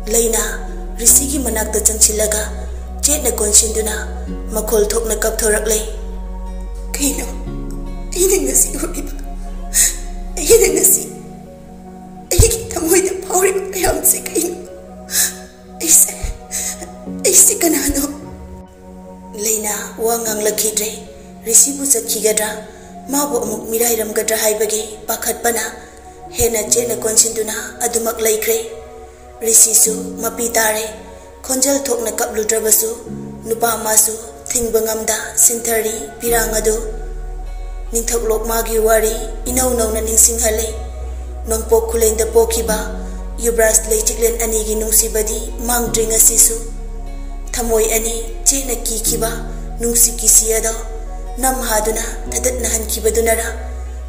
ꯂꯩꯅꯥ ꯔꯤꯁꯤꯒꯤ ꯃꯅꯥꯛꯇ ꯆꯪꯁꯤꯜꯂꯒ ꯆꯦꯠꯅ ꯀꯣꯟꯁꯤꯟꯗꯨꯅ ꯃꯈꯣꯜ ꯊꯣꯛꯅ ꯀꯞꯊꯣꯔꯛꯂꯦ꯫ "ꯀꯩꯅꯣ ꯑꯩꯅ ꯉꯁꯤ ꯎꯔꯤꯕ? ꯑꯩꯅ ꯉꯁꯤ ꯑꯩꯒꯤ ꯊꯃꯣꯏꯗ ꯐꯥꯎꯔꯤꯕ ꯃꯌꯥꯝꯁꯦ ꯀꯩꯅꯣ? ꯑꯩꯁꯦ, ꯑꯩꯁꯦ ꯀꯅꯥꯅꯣ?" ꯂꯩꯅꯥ ꯋꯥ ꯉꯥꯡꯂꯛꯈꯤꯗ꯭ꯔꯦ꯫ ꯔꯤꯁꯤꯕꯨ ꯆꯠꯈꯤꯒꯗ꯭ꯔꯥ, ꯃꯥꯕꯨ ꯑꯃꯨꯛ ꯃꯤꯔꯥꯏꯔꯝꯒꯗ꯭ꯔꯥ ꯍꯥꯏꯕꯒꯤ ꯄꯥꯈꯠꯄꯅ ꯍꯦꯟꯅ ꯆꯦꯠꯅ ꯀꯣꯟꯁꯤꯟꯗꯨꯅ ꯑꯗꯨꯃꯛ ꯂꯩꯈ꯭ꯔꯦ꯫ ꯔꯤꯁꯤꯁꯨ ꯃꯄꯤ ꯇꯥꯔꯦ꯫ ꯈꯣꯟꯖꯦꯜ ꯊꯣꯛꯅ ꯀꯞꯂꯨꯗ꯭ꯔꯕꯁꯨ ꯅꯨꯄꯥ ꯃꯥꯁꯨ ꯊꯤꯡꯕ ꯉꯝꯗ ꯁꯤꯟꯊꯔꯤ ꯄꯤꯔꯥꯡ ꯑꯗꯨ꯫ ꯅꯤꯡꯊꯧ ꯂꯣꯛꯃꯥꯒꯤ ꯋꯥꯔꯤ ꯏꯅꯧ ꯅꯧꯅ ꯅꯤꯡꯁꯤꯡꯍꯜꯂꯤ꯫ ꯅꯣꯡꯄꯣꯛ ꯈꯨꯂꯦꯟꯗ ꯄꯣꯛꯈꯤꯕ ꯌꯨꯕ꯭ꯔꯥꯖ ꯂꯩꯆꯤꯛꯂꯦꯟ ꯑꯅꯤꯒꯤ ꯅꯨꯡꯁꯤꯕꯗꯤ ꯃꯥꯡꯗ꯭ꯔꯤ ꯉꯁꯤꯁꯨ꯫ ꯊꯃꯣꯏ ꯑꯅꯤ ꯆꯦꯠꯅ ꯀꯤꯈꯤꯕ ꯅꯨꯡꯁꯤ ꯀꯤꯁꯤ ꯑꯗꯣ ꯅꯝ ꯍꯥꯗꯨꯅ ꯊꯗꯠꯅꯍꯟꯈꯤꯕꯗꯨꯅꯔ,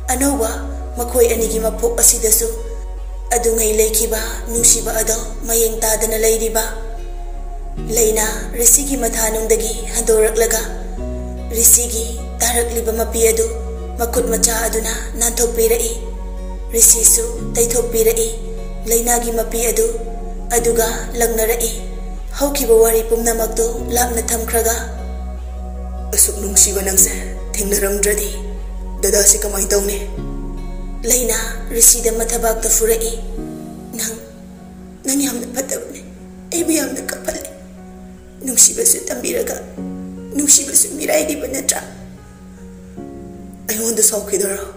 ꯑꯅꯧꯕ ꯃꯈꯣꯏ ꯑꯅꯤꯒꯤ ꯃꯄꯣꯛ ꯑꯁꯤꯗꯁꯨ ꯑꯗꯨꯉꯩ ꯂꯩꯈꯤꯕ ꯅꯨꯡꯁꯤꯕ ꯑꯗꯣ ꯃꯌꯦꯡ ꯇꯥꯗꯅ ꯂꯩꯔꯤꯕ? ꯂꯩꯅꯥ ꯔꯤꯁꯤꯒꯤ ꯃꯊꯥꯅꯨꯡꯗꯒꯤ ꯍꯟꯗꯣꯔꯛꯂꯒ ꯔꯤꯁꯤꯒꯤ ꯇꯥꯔꯛꯂꯤꯕ ꯃꯄꯤ ꯑꯗꯨ ꯃꯈꯨꯠ ꯃꯆꯥ ꯑꯗꯨꯅ ꯅꯥꯟꯊꯣꯛꯄꯤꯔꯛꯏ꯫ ꯔꯤꯁꯤꯁꯨ ꯇꯩꯊꯣꯛꯄꯤꯔꯛꯏ ꯂꯩꯅꯥꯒꯤ ꯃꯄꯤ ꯑꯗꯨ, ꯑꯗꯨꯒ ꯂꯪꯅꯔꯛꯏ꯫ ꯍꯧꯈꯤꯕ ꯋꯥꯔꯤ ꯄꯨꯝꯅꯃꯛꯇꯨ ꯂꯥꯞꯅ ꯊꯝꯈ꯭ꯔꯒ, "ꯑꯁꯨꯛ ꯅꯨꯡꯁꯤꯕ ꯅꯪꯁꯦ ꯊꯦꯡꯅꯔꯝꯗ꯭ꯔꯗꯤ ꯗꯗꯥꯁꯤ ꯀꯃꯥꯏꯅ ꯇꯧꯅꯤ?" ꯂꯩꯅꯥ ꯔꯤꯁꯤꯗ ꯃꯊꯕꯥꯛꯇ ꯐꯨꯔꯛꯏ꯫ "ꯅꯪ, ꯅꯪ ꯌꯥꯝꯅ ꯐꯠꯇꯕꯅꯦ꯫ ꯑꯩꯕꯨ ꯌꯥꯝꯅ ꯀꯞꯍꯜꯂꯦ꯫ ꯅꯨꯡꯁꯤꯕꯁꯨ ꯇꯝꯕꯤꯔꯒ ꯅꯨꯡꯁꯤꯕꯁꯨ ꯃꯤꯔꯥꯏꯕꯤꯕ ꯅꯠꯇ꯭ꯔꯥ? ꯑꯩꯉꯣꯟꯗ ꯁꯥꯎꯈꯤꯗꯣꯏꯔꯣ?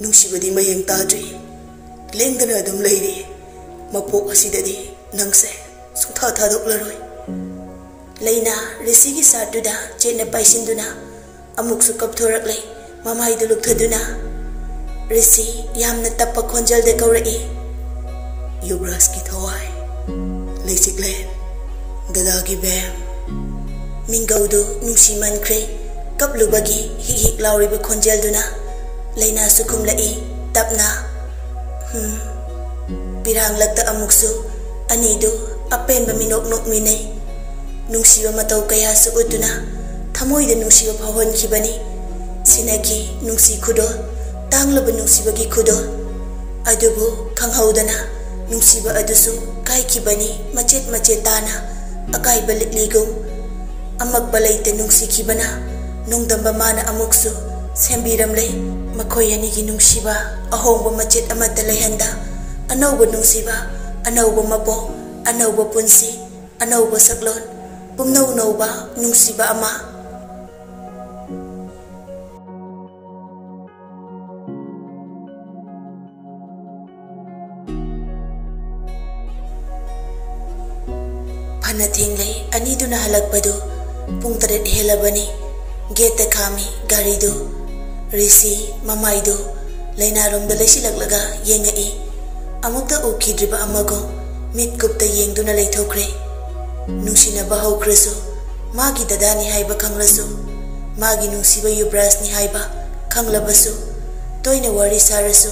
ꯅꯨꯡꯁꯤꯕꯗꯤ ꯃꯌꯦꯡ ꯇꯥꯗ꯭ꯔꯤ꯫ ꯂꯦꯡꯗꯅ ꯑꯗꯨꯝ ꯂꯩꯔꯤ꯫ ꯃꯄꯣꯛ ꯑꯁꯤꯗꯗꯤ ꯅꯪꯁꯦ ꯁꯨꯡꯊꯥ ꯊꯥꯗꯣꯛꯂꯔꯣꯏ꯫" ꯂꯩꯅꯥ ꯔꯤꯁꯤꯒꯤ ꯁꯥꯔꯠꯇꯨꯗ ꯆꯦꯠꯅ ꯄꯥꯏꯁꯤꯟꯗꯨꯅ ꯑꯃꯨꯛꯁꯨ ꯀꯞꯊꯣꯔꯛꯂꯦ꯫ ꯃꯃꯥꯏꯗꯨ ꯂꯨꯞꯊꯗꯨꯅ ꯔꯤꯁꯤ ꯌꯥꯝꯅ ꯇꯞꯄ ꯈꯣꯟꯖꯦꯜꯗ ꯀꯧꯔꯛꯏ, "ꯌꯨꯕ꯭ꯔꯥꯖꯀꯤ ꯊꯋꯥꯏ, ꯂꯩꯆꯤꯛꯂꯦꯟ, ꯗꯗꯥꯒꯤ ꯕꯦꯝ꯫" ꯃꯤꯡꯒꯧꯗꯨ ꯅꯨꯡꯁꯤꯃꯟꯈ꯭ꯔꯦ꯫ ꯀꯞꯂꯨꯕꯒꯤ ꯍꯤꯛ ꯍꯤꯛ ꯂꯥꯎꯔꯤꯕ ꯈꯣꯟꯖꯦꯜꯗꯨꯅ ꯂꯩꯅꯥꯁꯨ ꯈꯨꯝꯂꯛꯏ ꯇꯞꯅ, "ꯍꯨꯝ꯫" ꯄꯤꯔꯥꯡꯂꯛꯇ ꯑꯃꯨꯛꯁꯨ ꯑꯅꯤꯗꯨ ꯑꯄꯦꯟꯕ ꯃꯤꯅꯣꯛ ꯅꯣꯛꯃꯤꯟꯅꯩ꯫ ꯅꯨꯡꯁꯤꯕ ꯃꯇꯧ ꯀꯌꯥꯁꯨ ꯎꯠꯇꯨꯅ ꯊꯃꯣꯏꯗ ꯅꯨꯡꯁꯤꯕ ꯐꯥꯎꯍꯟꯈꯤꯕꯅꯤ꯫ ꯁꯤꯅꯒꯤ ꯅꯨꯡꯁꯤ ꯈꯨꯗꯣꯜ, ꯇꯥꯡꯂꯕ ꯅꯨꯡꯁꯤꯕꯒꯤ ꯈꯨꯗꯣꯜ꯫ ꯑꯗꯨꯕꯨ ꯈꯪꯍꯧꯗꯅ ꯅꯨꯡꯁꯤꯕ ꯑꯗꯨꯁꯨ ꯀꯥꯏꯈꯤꯕꯅꯤ ꯃꯆꯦꯠ ꯃꯆꯦꯠ ꯇꯥꯅ꯫ ꯑꯀꯥꯏꯕ ꯂꯤꯛꯂꯤꯒꯨꯝ ꯑꯃꯛꯄ ꯂꯩꯇ ꯅꯨꯡꯁꯤꯈꯤꯕꯅ ꯅꯣꯡꯗꯝꯕ ꯃꯥꯅ ꯑꯃꯨꯛꯁꯨ ꯁꯦꯝꯕꯤꯔꯝꯂꯦ꯫ ꯃꯈꯣꯏ ꯑꯅꯤꯒꯤ ꯅꯨꯡꯁꯤꯕ ꯑꯍꯣꯡꯕ ꯃꯆꯦꯠ ꯑꯃꯠꯇ ꯂꯩꯍꯟꯗ, ꯑꯅꯧꯕ ꯅꯨꯡꯁꯤꯕ, ꯑꯅꯧꯕ ꯃꯄꯣꯛ, ꯑꯅꯧꯕ ꯄꯨꯟꯁꯤ, ꯑꯅꯧꯕ ꯁꯛꯂꯣꯟ, ꯄꯨꯝꯅꯧ ꯅꯧꯕ ꯅꯨꯡꯁꯤꯕ ꯑꯃ꯫ ꯐꯅ ꯊꯦꯡꯂꯦ ꯑꯅꯤꯗꯨꯅ ꯍꯜꯂꯛꯄꯗꯨ꯫ ꯄꯨꯡ ꯇꯔꯦꯠ ꯍꯦꯜꯂꯕꯅꯤ꯫ ꯒꯦꯠꯇ ꯈꯥꯝꯃꯤ ꯒꯥꯔꯤꯗꯨ꯫ ꯔꯤꯁꯤ ꯃꯃꯥꯏꯗꯨ ꯂꯩꯅꯥꯔꯣꯝꯗ ꯂꯩꯁꯤꯜꯂꯛꯂꯒ ꯌꯦꯡꯉꯛꯏ꯫ ꯑꯃꯨꯛꯇ ꯎꯈꯤꯗ꯭ꯔꯤꯕ ꯑꯃꯒꯨꯝ ꯃꯤꯠ ꯀꯨꯞꯇ ꯌꯦꯡꯗꯨꯅ ꯂꯩꯊꯣꯛꯈ꯭ꯔꯦ꯫ ꯅꯨꯡꯁꯤꯅꯕ ꯍꯧꯈ꯭ꯔꯁꯨ, ꯃꯥꯒꯤ ꯗꯗꯥꯅꯤ ꯍꯥꯏꯕ ꯈꯪꯂꯁꯨ, ꯃꯥꯒꯤ ꯅꯨꯡꯁꯤꯕ ꯌꯨꯕ꯭ꯔꯥꯖꯅꯤ ꯍꯥꯏꯕ ꯈꯪꯂꯕꯁꯨ, ꯇꯣꯏꯅ ꯋꯥꯔꯤ ꯁꯥꯔꯁꯨ,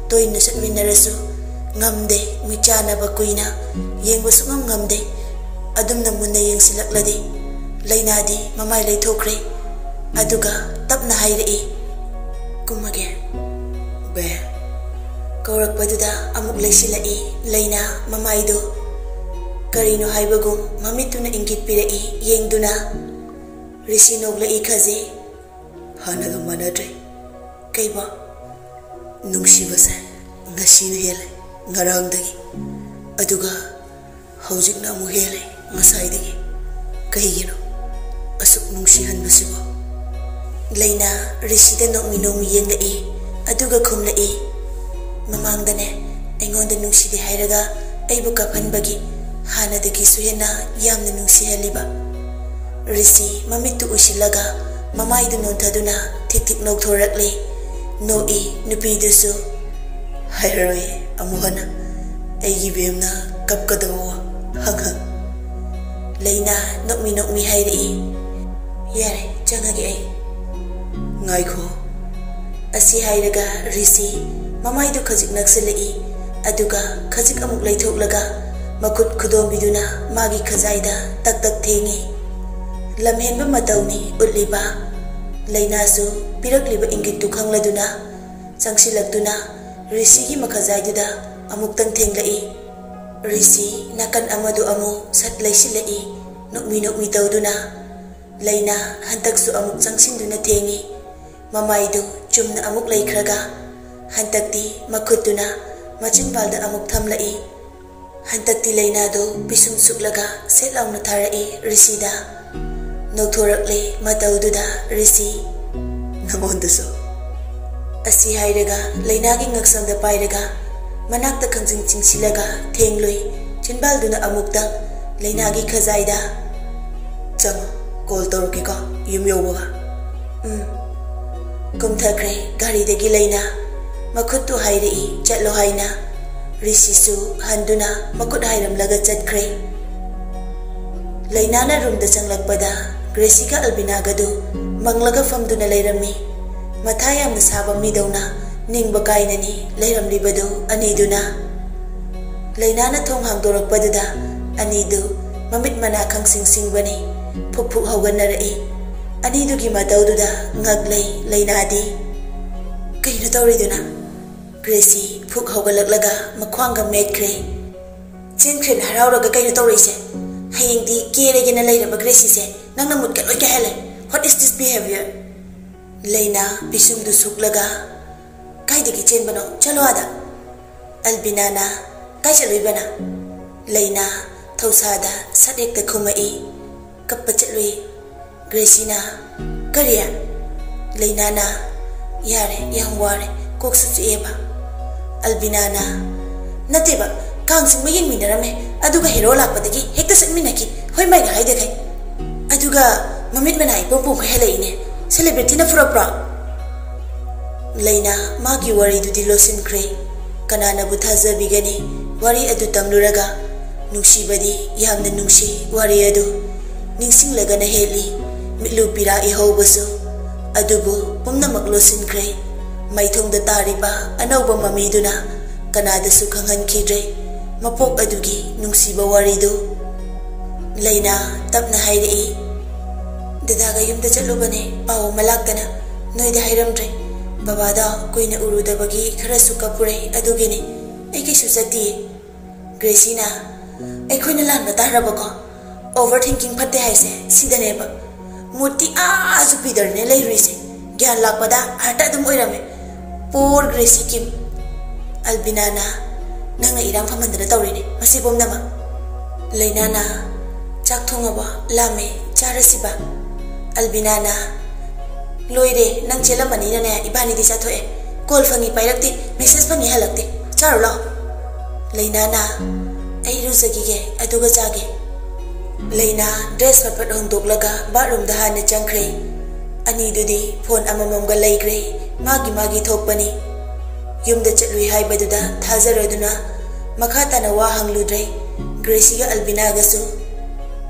ꯇꯣꯏꯅ ꯆꯠꯃꯤꯟꯅꯔꯁꯨ, ꯉꯝꯗꯦ ꯃꯤꯠꯆꯥꯟꯅꯕ ꯀꯨꯏꯅ ꯌꯦꯡꯕ ꯁꯨꯛꯉꯝ ꯉꯝꯗꯦ꯫ ꯑꯗꯨꯝꯅ ꯃꯨꯟꯅ ꯌꯦꯡꯁꯤꯜꯂꯛꯂꯗꯤ ꯂꯩꯅꯥꯗꯤ ꯃꯃꯥꯏ ꯂꯩꯊꯣꯛꯈ꯭ꯔꯦ꯫ ꯑꯗꯨꯒ ꯇꯞꯅ ꯍꯥꯏꯔꯛꯏ, "ꯀꯨꯝꯃꯒꯦ꯫" "ꯕꯦ꯫" ꯀꯧꯔꯛꯄꯗꯨꯗ ꯑꯃꯨꯛ ꯂꯩꯁꯤꯜꯂꯛꯏ ꯂꯩꯅꯥ ꯃꯃꯥꯏꯗꯨ꯫ ꯀꯔꯤꯅꯣ ꯍꯥꯏꯕꯒꯨꯝ ꯃꯃꯤꯠꯇꯨꯅ ꯏꯪꯒꯤꯠ ꯄꯤꯔꯛꯏ ꯌꯦꯡꯗꯨꯅ꯫ ꯔꯤꯁꯤ ꯅꯣꯛꯂꯛꯏ ꯈꯖꯤ꯫ "ꯍꯥꯟꯅꯒ ꯃꯥꯟꯅꯗ꯭ꯔꯦ꯫" "ꯀꯩꯕꯣ?" "ꯅꯨꯡꯁꯤꯕꯁꯦ ꯉꯁꯤꯅ ꯍꯦꯜꯂꯦ ꯉꯔꯥꯡꯗꯒꯤ꯫ ꯑꯗꯨꯒ ꯍꯧꯖꯤꯛꯅ ꯑꯃꯨꯛ ꯍꯦꯜꯂꯦ ꯉꯁꯥꯏꯗꯒꯤ꯫ ꯀꯩꯒꯤꯅꯣ ꯑꯁꯨꯛ ꯅꯨꯡꯁꯤꯍꯟꯕꯁꯤꯕꯣ?" ꯂꯩꯅꯥ ꯔꯤꯁꯤꯗ ꯅꯣꯛꯃꯤ ꯅꯣꯛꯃꯤ ꯌꯦꯡꯂꯛꯏ, ꯑꯗꯨꯒ ꯈꯨꯝꯂꯛꯏ, "ꯃꯃꯥꯡꯗꯅꯦ ꯑꯩꯉꯣꯟꯗ ꯅꯨꯡꯁꯤꯗꯦ ꯍꯥꯏꯔꯒ ꯑꯩꯕꯨ ꯀꯥꯞꯍꯟꯕꯒꯤ ꯍꯥꯟꯅꯗꯒꯤꯁꯨ ꯍꯦꯟꯅ ꯌꯥꯝꯅ ꯅꯨꯡꯁꯤꯍꯜꯂꯤꯕ꯫" ꯔꯤꯁꯤ ꯃꯃꯤꯠꯇꯨ ꯎꯏꯁꯤꯜꯂꯒ ꯃꯃꯥꯏꯗꯨ ꯅꯣꯟꯊꯗꯨꯅ ꯊꯤꯛ ꯊꯤꯛ ꯅꯣꯛꯊꯣꯔꯛꯂꯤ꯫ ꯅꯣꯛꯏ ꯅꯨꯄꯤꯗꯨꯁꯨ꯫ "ꯍꯥꯏꯔꯔꯣꯏ ꯑꯃꯨꯛ ꯍꯟꯅ꯫ ꯑꯩꯒꯤ ꯕꯦꯝꯅ ꯀꯞꯀꯗꯕ ꯋꯥ ꯍꯪ ꯍꯪ꯫" ꯂꯩꯅꯥ ꯅꯣꯛꯃꯤ ꯅꯣꯛꯃꯤ ꯍꯥꯏꯔꯛꯏ, "ꯌꯥꯔꯦ, ꯆꯪꯉꯒꯦ ꯑꯩ꯫" "ꯉꯥꯏꯈꯣ꯫" ꯑꯁꯤ ꯍꯥꯏꯔꯒ ꯔꯤꯁꯤ ꯃꯃꯥꯏꯗꯨ ꯈꯖꯤꯛ ꯅꯛꯁꯤꯜꯂꯛꯏ, ꯑꯗꯨꯒ ꯈꯖꯤꯛ ꯑꯃꯨꯛ ꯂꯩꯊꯣꯛꯂꯒ ꯃꯈꯨꯠ ꯈꯨꯗꯣꯝꯕꯤꯗꯨꯅ ꯃꯥꯒꯤ ꯈꯖꯥꯏꯗ ꯇꯛ ꯇꯛ ꯊꯦꯡꯉꯤ꯫ ꯂꯝꯍꯦꯟꯕ ꯃꯇꯧꯅꯤ ꯎꯠꯂꯤꯕ꯫ ꯂꯩꯅꯥꯁꯨ ꯄꯤꯔꯛꯂꯤꯕ ꯏꯪꯒꯤꯠꯇꯨ ꯈꯪꯂꯗꯨꯅ ꯆꯪꯁꯤꯜꯂꯛꯇꯨꯅ ꯔꯤꯁꯤꯒꯤ ꯃꯈꯖꯥꯏꯗꯨꯗ ꯑꯃꯨꯛꯇꯪ ꯊꯦꯡꯂꯛꯏ꯫ ꯔꯤꯁꯤ ꯅꯥꯀꯟ ꯑꯃꯗꯨ ꯑꯃꯨꯛ ꯁꯠ ꯂꯩꯁꯤꯜꯂꯛꯏ꯫ ꯅꯣꯛꯃꯤ ꯅꯣꯛꯃꯤ ꯇꯧꯗꯨꯅ ꯂꯩꯅꯥ ꯍꯟꯗꯛꯁꯨ ꯑꯃꯨꯛ ꯆꯪꯁꯤꯟꯗꯨꯅ ꯊꯦꯡꯏ꯫ ꯃꯃꯥꯏꯗꯨ ꯆꯨꯝꯅ ꯑꯃꯨꯛ ꯂꯩꯈ꯭ꯔꯒ ꯍꯟꯗꯛꯇꯤ ꯃꯈꯨꯠꯇꯨꯅ ꯃꯆꯤꯟꯕꯥꯜꯗ ꯑꯃꯨꯛ ꯊꯝꯂꯛꯏ꯫ ꯍꯟꯗꯛꯇꯤ ꯂꯩꯅꯥꯗꯨ ꯄꯤꯁꯨꯝ ꯁꯨꯛꯂꯒ ꯁꯦꯠ ꯂꯥꯎꯅ ꯊꯥꯔꯛꯏ ꯔꯤꯁꯤꯗ꯫ ꯅꯣꯛꯊꯣꯔꯛꯂꯦ ꯃꯇꯧꯗꯨꯗ ꯔꯤꯁꯤ꯫ "ꯅꯉꯣꯟꯗꯁꯨ?" ꯑꯁꯤ ꯍꯥꯏꯔꯒ ꯂꯩꯅꯥꯒꯤ ꯉꯛꯁꯝꯗ ꯄꯥꯏꯔꯒ ꯃꯅꯥꯛꯇ ꯈꯪꯆꯤꯡ ꯆꯤꯡꯁꯤꯜꯂꯒ ꯊꯦꯡꯂꯨꯏ꯫ ꯆꯤꯟꯕꯥꯜꯗꯨꯅ ꯑꯃꯨꯛꯇꯪ ꯂꯩꯅꯥꯒꯤ ꯈꯖꯥꯏꯗ꯫ "ꯆꯪꯉꯣ, ꯀꯣꯜ ꯇꯧꯔꯛꯀꯦꯀꯣ, ꯌꯨꯝ ꯌꯧꯕꯒ꯫" "ꯎꯝ꯫" ꯀꯨꯝꯊꯈ꯭ꯔꯦ ꯒꯥꯔꯤꯗꯒꯤ ꯂꯩꯅꯥ꯫ ꯃꯈꯨꯠꯇꯨ ꯍꯥꯏꯔꯛꯏ ꯆꯠꯂꯣ ꯍꯥꯏꯅ꯫ ꯔꯤꯁꯤꯁꯨ ꯍꯟꯗꯨꯅ ꯃꯈꯨꯠ ꯍꯥꯏꯔꯝꯂꯒ ꯆꯠꯈ꯭ꯔꯦ꯫ ꯂꯩꯅꯥꯅ ꯔꯨꯝꯗ ꯆꯪꯂꯛꯄꯗ ꯒ꯭ꯔꯦꯁꯤꯒ ꯑꯜꯕꯤꯅꯥꯒꯗꯨ ꯃꯪꯂꯒ ꯐꯝꯗꯨꯅ ꯂꯩꯔꯝꯃꯤ꯫ ꯃꯊꯥ ꯌꯥꯝꯅ ꯁꯥꯕ ꯃꯤꯗꯧꯅ ꯅꯤꯡꯕ ꯀꯥꯏꯅꯅꯤ ꯂꯩꯔꯝꯂꯤꯕꯗꯨ ꯑꯅꯤꯗꯨꯅ꯫ ꯂꯩꯅꯥꯅ ꯊꯣꯡ ꯍꯥꯡꯗꯣꯔꯛꯄꯗꯨꯗ ꯑꯅꯤꯗꯨ ꯃꯃꯤꯠ ꯃꯅꯥ ꯈꯪꯁꯤꯡ ꯁꯤꯡꯕꯅꯤ꯫ ꯐꯨꯛ ꯐꯨꯛ ꯍꯧꯒꯠꯅꯔꯛꯏ꯫ ꯑꯅꯤꯗꯨꯒꯤ ꯃꯇꯧꯗꯨꯗ ꯉꯛꯂꯩ ꯂꯩꯅꯥꯗꯤ꯫ "ꯀꯩꯅꯣ ꯇꯧꯔꯤꯗꯨꯅ?" ꯒ꯭ꯔꯦꯁꯤ ꯐꯨꯛ ꯍꯧꯒꯠꯂꯛꯂꯒ ꯃꯈ꯭ꯋꯥꯡꯒ ꯃꯦꯠꯈ꯭ꯔꯦ꯫ "ꯆꯦꯟꯈ꯭ꯔꯦꯅ ꯍꯔꯥꯎꯔꯒ ꯀꯩꯅꯣ ꯇꯧꯔꯛꯏꯁꯦ? ꯍꯌꯦꯡꯗꯤ ꯀꯦꯔꯒꯦꯅ ꯂꯩꯔꯕ ꯒ꯭ꯔꯦꯁꯤꯁꯦ ꯅꯪꯅ ꯃꯨꯠꯀ ꯂꯣꯏ ꯀꯥꯏꯍꯜꯂꯦ꯫ What is this behavior?" ꯂꯩꯅꯥ ꯄꯤꯁꯨꯝꯗꯨ ꯁꯨꯛꯂꯒ, "ꯀꯥꯏꯗꯒꯤ ꯆꯦꯟꯕꯅꯣ? ꯆꯠꯂꯣ ꯑꯥꯗ꯫" ꯑꯜꯕꯤꯅꯥꯅ, "ꯀꯥꯏ ꯆꯠꯂꯨꯏꯕꯅ?" ꯂꯩꯅꯥ ꯊꯧꯁꯥꯗ ꯁꯠ ꯍꯦꯛꯇ ꯈꯨꯝꯃꯛꯏ꯫ ꯀꯞꯄ ꯆꯠꯂꯨꯏ꯫ ꯒ꯭ꯔꯦꯁꯤꯅ, "ꯀꯔꯤ?" ꯂꯩꯅꯥꯅ, "ꯌꯥꯔꯦ, ꯌꯥꯝ ꯋꯥꯔꯦ, ꯀꯣꯛꯁꯨ ꯆꯤꯛꯑꯦꯕ꯫" ꯑꯜꯕꯤꯅꯥꯅ, "ꯅꯠꯇꯦꯕ, ꯀꯥꯡ ꯆꯤꯡꯕ ꯌꯦꯡꯃꯤꯟꯅꯔꯝꯃꯦ, ꯑꯗꯨꯒ ꯍꯦꯔꯣ ꯂꯥꯛꯄꯗꯒꯤ ꯍꯦꯛꯇ ꯆꯠꯃꯤꯟꯅꯈꯤ, ꯍꯣꯏ ꯃꯥꯏꯒ ꯍꯥꯏꯗꯈꯩ꯫ ꯑꯗꯨꯒ ꯃꯃꯤꯠ ꯃꯅꯥ ꯏꯄꯣꯝ ꯄꯣꯝꯈꯩ ꯍꯜꯂꯛꯏꯅꯦ, ꯁꯦꯂꯦꯕ꯭ꯔꯤꯇꯤꯅ ꯐꯨꯔꯛꯄ꯭ꯔꯣ?" ꯂꯩꯅꯥ ꯃꯥꯒꯤ ꯋꯥꯔꯤꯗꯨꯗꯤ ꯂꯣꯠꯁꯤꯟꯈ꯭ꯔꯦ꯫ ꯀꯅꯥꯅꯕꯨ ꯊꯥꯖꯕꯤꯒꯅꯤ? ꯋꯥꯔꯤ ꯑꯗꯨ ꯇꯝꯂꯨꯔꯒ꯫ ꯅꯨꯡꯁꯤꯕꯗꯤ ꯌꯥꯝꯅ ꯅꯨꯡꯁꯤ ꯋꯥꯔꯤ ꯑꯗꯨ꯫ ꯅꯤꯡꯁꯤꯡꯂꯒꯅ ꯍꯦꯜꯂꯤ ꯃꯤꯠꯂꯨ ꯄꯤꯔꯥ ꯏꯍꯧꯕꯁꯨ꯫ ꯑꯗꯨꯕꯨ ꯄꯨꯝꯅꯃꯛ ꯂꯣꯠꯁꯤꯟꯈ꯭ꯔꯦ꯫ ꯃꯥꯏꯊꯣꯡꯗ ꯇꯥꯔꯤꯕ ꯑꯅꯧꯕ ꯃꯃꯤꯗꯨꯅ ꯀꯅꯥꯗꯁꯨ ꯈꯪꯍꯟꯈꯤꯗ꯭ꯔꯦ ꯃꯄꯣꯛ ꯑꯗꯨꯒꯤ ꯅꯨꯡꯁꯤꯕ ꯋꯥꯔꯤꯗꯨ꯫ ꯂꯩꯅꯥ ꯇꯞꯅ ꯍꯥꯏꯔꯛꯏ, "ꯗꯗꯥꯒ ꯌꯨꯝꯗ ꯆꯠꯂꯨꯕꯅꯦ, ꯄꯥꯎ ꯑꯃ ꯂꯥꯛꯇꯅ ꯅꯣꯏꯗ ꯍꯥꯏꯔꯝꯗ꯭ꯔꯦ꯫ ꯕꯕꯥꯗꯣ ꯀꯨꯏꯅ ꯎꯔꯨꯗꯕꯒꯤ ꯈꯔꯁꯨ ꯀꯞꯄꯨꯔꯦ, ꯑꯗꯨꯒꯤꯅꯤ꯫ ꯑꯩ ꯀꯩꯁꯨ ꯆꯠꯇꯤꯌꯦ꯫" ꯒ꯭ꯔꯦꯁꯤꯅ, "ꯑꯩꯈꯣꯏꯅ ꯂꯥꯟꯕ ꯇꯥꯔꯕꯀꯣ? ꯑꯣꯚꯔ ꯊꯤꯡꯀꯤꯡ ꯐꯠꯇꯦ ꯍꯥꯏꯁꯦ ꯁꯤꯗꯅꯦꯕ꯫ ꯃꯨꯠꯇꯤ ꯑꯥ ꯖꯨꯄꯤꯇꯔꯅꯦ ꯂꯩꯔꯨꯏꯁꯦ꯫ ꯒ꯭ꯌꯥꯟ ꯂꯥꯛꯄꯗ ꯍꯥꯔꯠꯇ ꯑꯗꯨꯝ ꯑꯣꯏꯔꯝꯃꯦ꯫ ꯄꯣꯔ ꯒ꯭ꯔꯦꯁꯤ ꯀꯤꯝ꯫" ꯑꯜꯕꯤꯅꯥꯅ, "ꯅꯪꯅ ꯏꯔꯥꯡ ꯐꯝꯍꯟꯗꯅ ꯇꯧꯔꯤꯅꯦ ꯃꯁꯤ ꯄꯨꯝꯅꯃꯛ꯫" ꯂꯩꯅꯥꯅ, "ꯆꯥꯛ ꯊꯣꯡꯉꯕꯣ? ꯂꯥꯝꯃꯦ, ꯆꯥꯔꯁꯤꯕ꯫" ꯑꯜꯕꯤꯅꯥꯅ, "ꯂꯣꯏꯔꯦ, ꯅꯪ ꯆꯦꯜꯂꯝꯃꯅꯤꯅꯅꯦ ꯏꯕꯥꯅꯤꯗꯤ ꯆꯥꯊꯣꯛꯑꯦ꯫ ꯀꯣꯜ ꯐꯪꯉꯤ ꯄꯥꯏꯔꯛꯇꯦ, ꯃꯦꯁꯦꯖ ꯐꯪꯉꯤ ꯍꯜꯂꯛꯇꯦ꯫ ꯆꯥꯔꯨ ꯂꯥꯎ꯫" ꯂꯩꯅꯥꯅ, "ꯑꯩ ꯏꯔꯨꯖꯈꯤꯒꯦ, ꯑꯗꯨꯒ ꯆꯥꯒꯦ꯫" ꯂꯩꯅꯥ ꯗ꯭ꯔꯦꯁ ꯐꯠ ꯐꯠ ꯍꯣꯡꯗꯣꯛꯂꯒ ꯕꯥꯠꯔꯨꯝꯗ ꯍꯥꯟꯅ ꯆꯪꯈ꯭ꯔꯦ꯫ ꯑꯅꯤꯗꯨꯗꯤ ꯐꯣꯟ ꯑꯃꯃꯝꯒ ꯂꯩꯈ꯭ꯔꯦ, ꯃꯥꯒꯤ ꯃꯥꯒꯤ ꯊꯣꯛꯄꯅꯤ꯫ ꯌꯨꯝꯗ ꯆꯠꯂꯨꯏ ꯍꯥꯏꯕꯗꯨꯗ ꯊꯥꯖꯔꯗꯨꯅ ꯃꯈꯥ ꯇꯥꯅ ꯋꯥ ꯍꯪꯂꯨꯗ꯭ꯔꯦ꯫ ꯒ꯭ꯔꯦꯁꯤꯒ ꯑꯜꯕꯤꯅꯥꯒꯁꯨ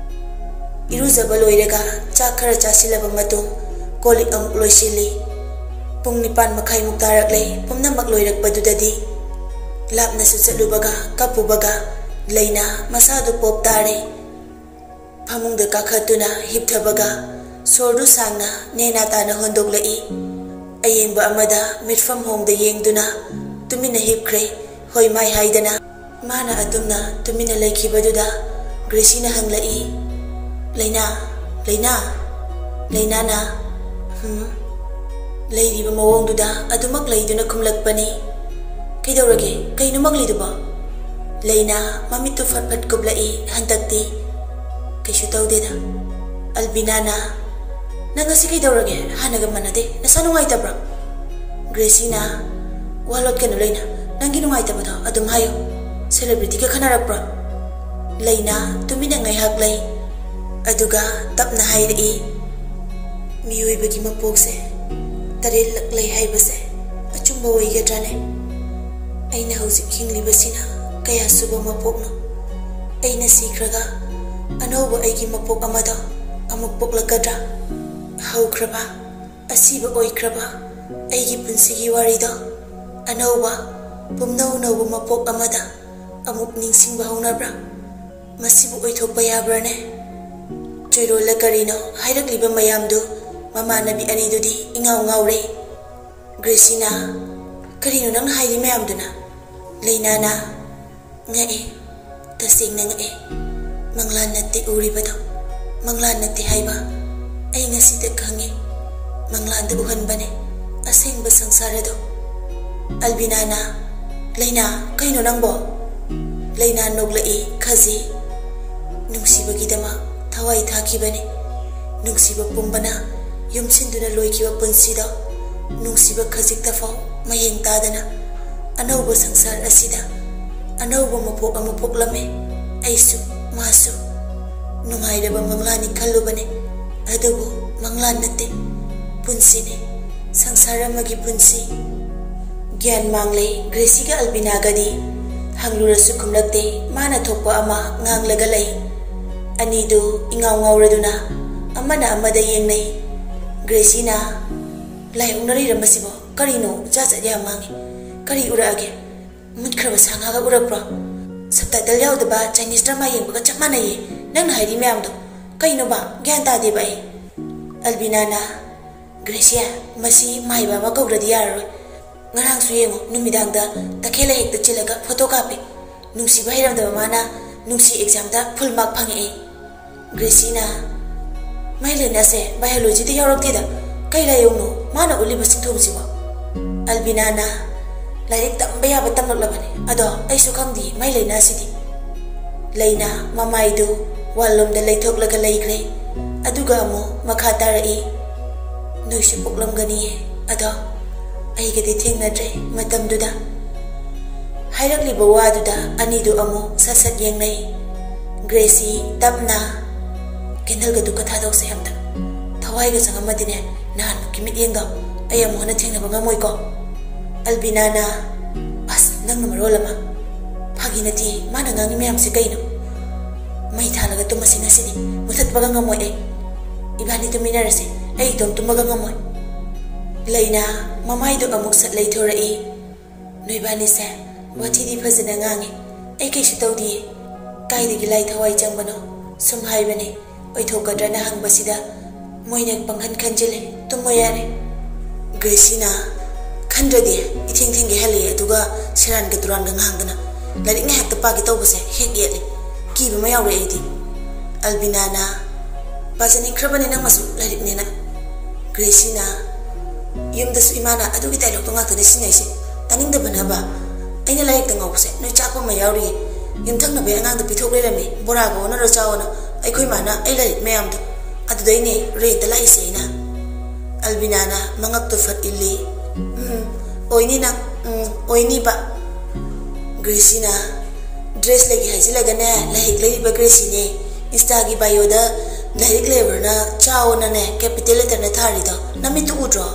ꯏꯔꯨꯖꯕ ꯂꯣꯏꯔꯒ ꯆꯥꯛ ꯈꯔ ꯆꯥꯁꯤꯜꯂꯕ ꯃꯇꯨꯡ ꯀꯣꯜ ꯂꯤꯛ ꯑꯃꯨꯛ ꯂꯣꯏꯁꯤꯜꯂꯤ꯫ ꯄꯨꯡ ꯅꯤꯄꯥꯟ ꯃꯈꯥꯏꯃꯨꯛ ꯇꯥꯔꯛꯂꯦ꯫ ꯄꯨꯝꯅꯃꯛ ꯂꯣꯏꯔꯛꯄꯗꯨꯗꯗꯤ ꯂꯥꯞꯅꯁꯨ ꯆꯠꯂꯨꯕꯒ ꯀꯞꯄꯨꯕꯒ ꯂꯩꯅꯥ ꯃꯁꯥꯗꯨ ꯄꯣꯞ ꯇꯥꯔꯦ꯫ ꯐꯃꯨꯡꯗ ꯀꯥꯈꯠꯇꯨꯅ ꯍꯤꯞꯊꯕꯒ ꯁꯣꯔꯗꯨ ꯁꯥꯡꯅ ꯅꯦꯅꯥ ꯇꯥꯅ ꯍꯣꯟꯗꯣꯛꯂꯛꯏ꯫ ꯑꯌꯦꯡꯕ ꯑꯃꯗ ꯃꯤꯠꯐꯝ ꯍꯣꯡꯗ ꯌꯦꯡꯗꯨꯅ ꯇꯨꯃꯤꯟꯅ ꯍꯤꯞꯈ꯭ꯔꯦ꯫ ꯍꯣꯏ ꯃꯥꯏ ꯍꯥꯏꯗꯅ ꯃꯥꯅ ꯑꯗꯨꯝꯅ ꯇꯨꯃꯤꯟꯅ ꯂꯩꯈꯤꯕꯗꯨꯗ ꯒ꯭ꯔꯦꯁꯤꯅ ꯍꯪꯂꯛꯏ, "ꯂꯩꯅꯥ, ꯂꯩꯅꯥ?" ꯂꯩꯅꯥꯅ, "ꯍꯨꯝ?" ꯂꯩꯔꯤꯕ ꯃꯑꯣꯡꯗꯨꯗ ꯑꯗꯨꯃꯛ ꯂꯩꯗꯨꯅ ꯈꯨꯝꯂꯛꯄꯅꯤ꯫ "ꯀꯩꯗꯧꯔꯒꯦ? ꯀꯩꯅꯣ ꯃꯪꯂꯤꯗꯨꯕꯣ?" ꯂꯩꯅꯥ ꯃꯃꯤꯠꯇꯨ ꯐꯠ ꯐꯠ ꯀꯨꯞꯂꯛꯏ ꯍꯟꯗꯛꯇꯤ꯫ "ꯀꯩꯁꯨ ꯇꯧꯗꯦꯗ꯫" ꯑꯜꯕꯤꯅꯥꯅ, "ꯅꯪ ꯉꯁꯤ ꯀꯩꯗꯧꯔꯒꯦ? ꯍꯥꯟꯅꯒ ꯃꯥꯟꯅꯗꯦ꯫ ꯅꯁꯥ ꯅꯨꯡꯉꯥꯏꯇꯕ꯭ꯔꯣ?" ꯒ꯭ꯔꯦꯁꯤꯅ, "ꯋꯥ ꯂꯣꯠꯀꯅꯨ ꯂꯩꯅꯥ, ꯅꯪꯒꯤ ꯅꯨꯡꯉꯥꯏꯇꯕꯗꯣ ꯑꯗꯨꯝ ꯍꯥꯏꯌꯨ꯫ ꯁꯦꯂꯦꯕ꯭ꯔꯤꯇꯤꯒ ꯈꯟꯅꯔꯛꯄ꯭ꯔꯣ?" ꯂꯩꯅꯥ ꯇꯨꯃꯤꯟꯅ ꯉꯥꯏꯍꯥꯛ ꯂꯩ, ꯑꯗꯨꯒ ꯇꯞꯅ ꯍꯥꯏꯔꯛꯏ, "ꯃꯤꯑꯣꯏꯕꯒꯤ ꯃꯄꯣꯛꯁꯦ ꯇꯔꯦꯠꯂꯛ ꯂꯩ ꯍꯥꯏꯕꯁꯦ ꯑꯆꯨꯝꯕ ꯑꯣꯏꯒꯗ꯭ꯔꯥꯅꯦ? ꯑꯩꯅ ꯍꯧꯖꯤꯛ ꯍꯤꯡꯂꯤꯕꯁꯤꯅ ꯀꯌꯥ ꯁꯨꯕ ꯃꯄꯣꯛꯅꯣ? ꯑꯩꯅ ꯁꯤꯈ꯭ꯔꯒ ꯑꯅꯧꯕ ꯑꯩꯒꯤ ꯃꯄꯣꯛ ꯑꯃꯗꯣ ꯑꯃꯨꯛ ꯄꯣꯛꯂꯛꯀꯗ꯭ꯔꯥ? ꯍꯧꯈ꯭ꯔꯕ, ꯑꯁꯤꯕ ꯑꯣꯏꯈ꯭ꯔꯕ ꯑꯩꯒꯤ ꯄꯨꯟꯁꯤꯒꯤ ꯋꯥꯔꯤꯗꯣ ꯑꯅꯧꯕ, ꯄꯨꯝꯅꯧ ꯅꯧꯕ ꯃꯄꯣꯛ ꯑꯃꯗ ꯑꯃꯨꯛ ꯅꯤꯡꯁꯤꯡꯕ ꯍꯧꯅꯕ꯭ꯔꯥ? ꯃꯁꯤꯕꯨ ꯑꯣꯏꯊꯣꯛꯄ ꯌꯥꯕ꯭ꯔꯥꯅꯦ?" ꯆꯣꯏꯔꯣꯜꯂ ꯀꯔꯤꯅꯣ ꯍꯥꯏꯔꯛꯂꯤꯕ ꯃꯌꯥꯝꯗꯨ ꯃꯃꯥꯟꯅꯕꯤ ꯑꯅꯤꯗꯨꯗꯤ ꯏꯉꯥꯎ ꯉꯥꯎꯔꯦ꯫ ꯒ꯭ꯔꯦꯁꯤꯅ, "ꯀꯔꯤꯅꯣ ꯅꯪꯅ ꯍꯥꯏꯔꯤ ꯃꯌꯥꯝꯗꯨꯅ?" ꯂꯩꯅꯥꯅ, "ꯉꯛꯑꯦ, ꯇꯁꯦꯡꯅ ꯉꯛꯑꯦ꯫ ꯃꯪꯂꯥꯟ ꯅꯠꯇꯦ ꯎꯔꯤꯕꯗꯣ, ꯃꯪꯂꯥꯟ ꯅꯠꯇꯦ ꯍꯥꯏꯕ ꯑꯩ ꯉꯁꯤꯗ ꯈꯪꯉꯦ꯫ ꯃꯪꯂꯥꯟꯗ ꯎꯍꯟꯕꯅꯦ ꯑꯁꯦꯡꯕ ꯁꯪꯁꯥꯔ ꯑꯗꯣ꯫ ꯑꯜꯕꯤꯅꯥꯅ, "ꯂꯩꯅꯥ, ꯀꯩꯅꯣ ꯅꯪꯕꯣ?" ꯂꯩꯅꯥ ꯅꯣꯛꯂꯛꯏ, "ꯈꯖꯤ, ꯅꯨꯡꯁꯤꯕꯒꯤꯗꯃꯛ ꯊꯋꯥꯏ ꯊꯥꯈꯤꯕꯅꯦ꯫ ꯅꯨꯡꯁꯤꯕ ꯄꯨꯝꯕꯅ ꯌꯣꯝꯁꯤꯟꯗꯨꯅ ꯂꯣꯏꯈꯤꯕ ꯄꯨꯟꯁꯤꯗꯣ, ꯅꯨꯡꯁꯤꯕ ꯈꯖꯤꯛꯇ ꯐꯥꯎ ꯃꯌꯦꯡ ꯇꯥꯗꯅ ꯑꯅꯧꯕ ꯁꯪꯁꯥꯔ ꯑꯁꯤꯗ ꯑꯅꯧꯕ ꯃꯄꯣꯛ ꯑꯃ ꯄꯣꯛꯂꯝꯃꯦ꯫ ꯑꯩꯁꯨ, ꯃꯥꯁꯨ꯫ ꯅꯨꯡꯉꯥꯏꯔꯕ ꯃꯪꯂꯥꯟꯅꯤ ꯈꯜꯂꯨꯕꯅꯦ, ꯑꯗꯨꯕꯨ ꯃꯪꯂꯥꯟ ꯅꯠꯇꯦ, ꯄꯨꯟꯁꯤꯅꯦ, ꯁꯪꯁꯥꯔ ꯑꯃꯒꯤ ꯄꯨꯟꯁꯤ꯫" ꯒ꯭ꯌꯥꯟ ꯃꯥꯡꯂꯦ ꯒ꯭ꯔꯦꯁꯤꯒ ꯑꯜꯕꯤꯅꯥꯒꯗꯤ꯫ ꯍꯪꯂꯨꯔꯁꯨ ꯈꯨꯝꯂꯛꯇꯦ, ꯃꯥꯅ ꯊꯣꯛꯄ ꯑꯃ ꯉꯥꯡꯂꯒ ꯂꯩ꯫ ꯑꯅꯤꯗꯨ ꯏꯉꯥꯎ ꯉꯥꯎꯔꯗꯨꯅ ꯑꯃꯅ ꯑꯃꯗ ꯌꯦꯡꯅꯩ꯫ ꯒ꯭ꯔꯦꯁꯤꯅ, "ꯂꯥꯏ ꯑꯣꯛꯅꯔꯤꯔ ꯃꯁꯤꯕꯣ? ꯀꯔꯤꯅꯣ ꯖꯥꯠ ꯖꯥꯠ ꯌꯥꯝ ꯉꯥꯡꯉꯤ? ꯀꯔꯤ ꯎꯔꯛꯑꯒꯦ? ꯃꯨꯠꯈ꯭ꯔꯕ ꯁꯥ ꯉꯥꯒ ꯎꯔꯛꯄ꯭ꯔꯣ? ꯁꯕꯇꯥꯏꯇꯜ ꯌꯥꯎꯗꯕ ꯆꯥꯏꯅꯤꯁ ꯗ꯭ꯔꯃꯥ ꯌꯦꯡꯕꯒ ꯆꯞ ꯃꯥꯟꯅꯩꯌꯦ ꯅꯪꯅ ꯍꯥꯏꯔꯤ ꯃꯌꯥꯝꯗꯣ꯫ ꯀꯩꯅꯣꯕ? ꯒ꯭ꯌꯥꯟ ꯇꯥꯗꯦꯕ ꯑꯩ꯫" ꯑꯜꯕꯤꯅꯥꯅ, "ꯒ꯭ꯔꯦꯁꯤꯌꯥ, ꯃꯁꯤ ꯃꯥꯏꯕ ꯑꯃ ꯀꯧꯗ꯭ꯔꯗꯤ ꯌꯥꯔꯔꯣꯏ꯫ ꯉꯔꯥꯡꯁꯨ ꯌꯦꯡꯉꯣ, ꯅꯨꯃꯤꯗꯥꯡꯗ ꯇꯈꯦꯜ ꯍꯦꯛꯇ ꯆꯤꯜꯂꯒ ꯐꯣꯇꯣ ꯀꯥꯞꯄꯦ꯫ ꯅꯨꯡꯁꯤꯕ ꯍꯩꯔꯝꯗꯕ ꯃꯥꯅ ꯅꯨꯡꯁꯤ ꯑꯦꯛꯖꯥꯝꯗ ꯐꯨꯜ ꯃꯥꯔꯛ ꯐꯪꯉꯛꯑꯦ꯫" ꯒ꯭ꯔꯦꯁꯤꯅ, "ꯃꯥꯏ ꯂꯥꯏꯅꯥꯁꯦ ꯕꯥꯏꯑꯣꯂꯣꯖꯤꯗ ꯌꯥꯎꯔꯛꯇꯦꯗ꯫ ꯀꯩ ꯂꯥꯏꯑꯣꯡꯅꯣ ꯃꯥꯅ ꯎꯠꯂꯤꯕ ꯁꯤꯟꯊꯣꯝꯁꯤꯕꯣ?" ꯑꯜꯕꯤꯅꯥꯅ, "ꯂꯥꯏꯔꯤꯛ ꯇꯝꯕ ꯌꯥꯕ ꯇꯝꯂꯛꯂꯕꯅꯦ, ꯑꯗꯣ ꯑꯩꯁꯨ ꯈꯪꯗꯦ ꯃꯥꯏ ꯂꯥꯏꯅꯥꯁꯤꯗꯤ꯫" ꯂꯩꯅꯥ ꯃꯃꯥꯏꯗꯨ ꯋꯥꯜꯂꯣꯝꯗ ꯂꯩꯊꯣꯛꯂꯒ ꯂꯩꯈ꯭ꯔꯦ꯫ ꯑꯗꯨꯒ ꯑꯃꯨꯛ ꯃꯈꯥ ꯇꯥꯔꯛꯏ, "ꯅꯣꯏꯁꯨ ꯄꯣꯛꯂꯝꯒꯅꯤꯌꯦ, ꯑꯗꯣ ꯑꯩꯒꯗꯤ ꯊꯦꯡꯅꯗ꯭ꯔꯦ ꯃꯇꯝꯗꯨꯗ꯫" ꯍꯥꯏꯔꯛꯂꯤꯕ ꯋꯥꯗꯨꯗ ꯑꯅꯤꯗꯨ ꯑꯃꯨꯛ ꯁꯠ ꯁꯠ ꯌꯦꯡꯅꯩ꯫ ꯒ꯭ꯔꯦꯁꯤ ꯇꯞꯅ, "ꯀꯦꯟꯗꯜꯒꯗꯨ ꯀ ꯊꯥꯗꯣꯛꯁꯦ ꯑꯝꯇ꯫ ꯊꯋꯥꯏꯒ ꯆꯪꯉꯝꯃꯗꯤꯅꯦ, ꯅꯍꯥꯟꯃꯨꯛꯀꯤ ꯃꯤꯠꯌꯦꯡꯗꯣ ꯑꯩ ꯑꯃꯨꯛ ꯍꯟꯅ ꯊꯦꯡꯅꯕ ꯉꯝꯃꯣꯏꯀꯣ꯫" ꯑꯜꯕꯤꯅꯥꯅ, "ꯑꯁ, ꯅꯪꯅ ꯃꯔꯣꯜ ꯑꯃ꯫ ꯐꯥꯒꯤ ꯅꯠꯇꯦ, ꯃꯥꯅ ꯉꯥꯡꯉꯤ ꯃꯌꯥꯝꯁꯦ ꯀꯩꯅꯣ? ꯃꯩ ꯊꯥꯜꯂꯒ ꯇꯨꯝꯃꯁꯤ ꯉꯁꯤꯗꯤ, ꯃꯨꯊꯠꯄꯒ ꯉꯝꯃꯣꯏ ꯑꯩ꯫ ꯏꯕꯥꯅꯤ ꯇꯨꯝꯃꯤꯟꯅꯔꯁꯦ, ꯑꯩ ꯏꯇꯣꯝ ꯇꯨꯝꯃꯒ ꯉꯝꯃꯣꯏ꯫" ꯂꯩꯅꯥ ꯃꯃꯥꯏꯗꯨ ꯑꯃꯨꯛ ꯁꯠ ꯂꯩꯊꯣꯔꯛꯏ꯫ "ꯅꯣꯏꯕꯥꯅꯤꯁꯦ ꯋꯥꯊꯤꯗꯤ ꯐꯖꯅ ꯉꯥꯡꯉꯤ꯫ ꯑꯩ ꯀꯩꯁꯨ ꯇꯧꯗꯤꯌꯦ꯫ ꯀꯥꯏꯗꯒꯤ ꯂꯥꯏ ꯊꯋꯥꯏ ꯆꯪꯕꯅꯣ? ꯁꯨꯝ ꯍꯥꯏꯕꯅꯦ꯫ ꯑꯣꯏꯊꯣꯛꯀꯗ꯭ꯔꯅ ꯍꯪꯕꯁꯤꯗ ꯃꯣꯏꯅ ꯄꯪꯈꯟ ꯈꯟꯖꯤꯜꯂꯦ꯫ ꯇꯨꯝꯃꯣ ꯌꯥꯔꯦ꯫" ꯒ꯭ꯔꯦꯁꯤꯅ, "ꯈꯟꯗ꯭ꯔꯗꯤ ꯏꯊꯦꯡ ꯊꯦꯡꯒꯩ ꯍꯜꯂꯛꯑꯦ, ꯑꯗꯨꯒ ꯁꯦꯔꯥꯟꯒ ꯇꯨꯔꯥꯟꯒ ꯉꯥꯡꯗꯅ꯫ ꯂꯥꯏꯔꯤꯛ ꯉꯥꯏꯍꯥꯛꯇ ꯄꯥꯒꯦ ꯇꯧꯕꯁꯦ ꯍꯦꯛ ꯌꯦꯠꯂꯦ꯫ ꯀꯤꯕ ꯑꯃ ꯌꯥꯎꯔꯦ ꯑꯩꯗꯤ꯫ ꯑꯜꯕꯤꯅꯥꯅ, "ꯄꯥꯖꯅꯤꯡꯈ꯭ꯔꯕꯅꯤ ꯅꯪꯃꯁꯨ ꯂꯥꯏꯔꯤꯛꯅꯦꯅ꯫" ꯒ꯭ꯔꯦꯁꯤꯅ, "ꯌꯨꯝꯗꯁꯨ ꯏꯃꯥꯅ ꯑꯗꯨꯒꯤ ꯗꯥꯏꯂꯣꯛꯇꯣ ꯉꯥꯛꯇꯅꯦ ꯁꯤꯖꯤꯟꯅꯩꯁꯦ꯫ ꯇꯥꯅꯤꯡꯗꯕꯅꯕ꯫ ꯑꯩꯅ ꯂꯥꯏꯔꯤꯛꯇ ꯉꯥꯎꯕꯁꯦ ꯅꯣꯏ ꯆꯥꯛꯄ ꯑꯃ ꯌꯥꯎꯔꯤꯌꯦ꯫ ꯌꯨꯝꯊꯪꯅꯕꯩ ꯑꯉꯥꯡꯗ ꯄꯤꯊꯣꯛ ꯂꯩꯔꯝꯃꯤ꯫ ꯕꯣꯔꯥꯒ ꯑꯣꯟꯅꯔ ꯆꯥꯎꯑꯣꯅ ꯑꯩꯈꯣꯏ ꯃꯥꯅ ꯑꯩ ꯂꯥꯏꯔꯤꯛ ꯃꯌꯥꯝꯗꯣ꯫ ꯑꯗꯨꯗꯩꯅꯦ ꯔꯦꯟꯇ ꯂꯥꯛꯏꯁꯦ ꯑꯩꯅ꯫" ꯑꯜꯕꯤꯅꯥꯅ ꯃꯉꯛꯇꯣ ꯐꯠ ꯏꯜꯂꯤ꯫ "ꯎꯝ, ꯑꯣꯏꯅꯤ ꯅꯪ, ꯎꯝ, ꯑꯣꯏꯅꯤꯕ꯫" ꯒ꯭ꯔꯦꯁꯤꯅ, "ꯗ꯭ꯔꯦꯁ ꯂꯩꯒꯦ ꯍꯥꯏꯖꯤꯜꯂꯒꯅꯦ ꯂꯥꯏꯔꯤꯛ ꯂꯩꯔꯤꯕ ꯒ꯭ꯔꯦꯁꯤꯅꯦ꯫ ꯏꯟꯁꯇꯥꯒꯤ ꯕꯥꯏꯑꯣꯗ ꯂꯥꯏꯔꯤꯛ ꯂꯩꯕ꯭ꯔꯅ ꯆꯥꯎꯑꯣꯅꯅꯦ ꯀꯦꯄꯤꯇꯦꯜ ꯂꯦꯇꯔꯅ ꯊꯥꯔꯤꯗꯣ ꯅꯃꯤꯠꯇꯨ ꯎꯗ꯭ꯔꯣ?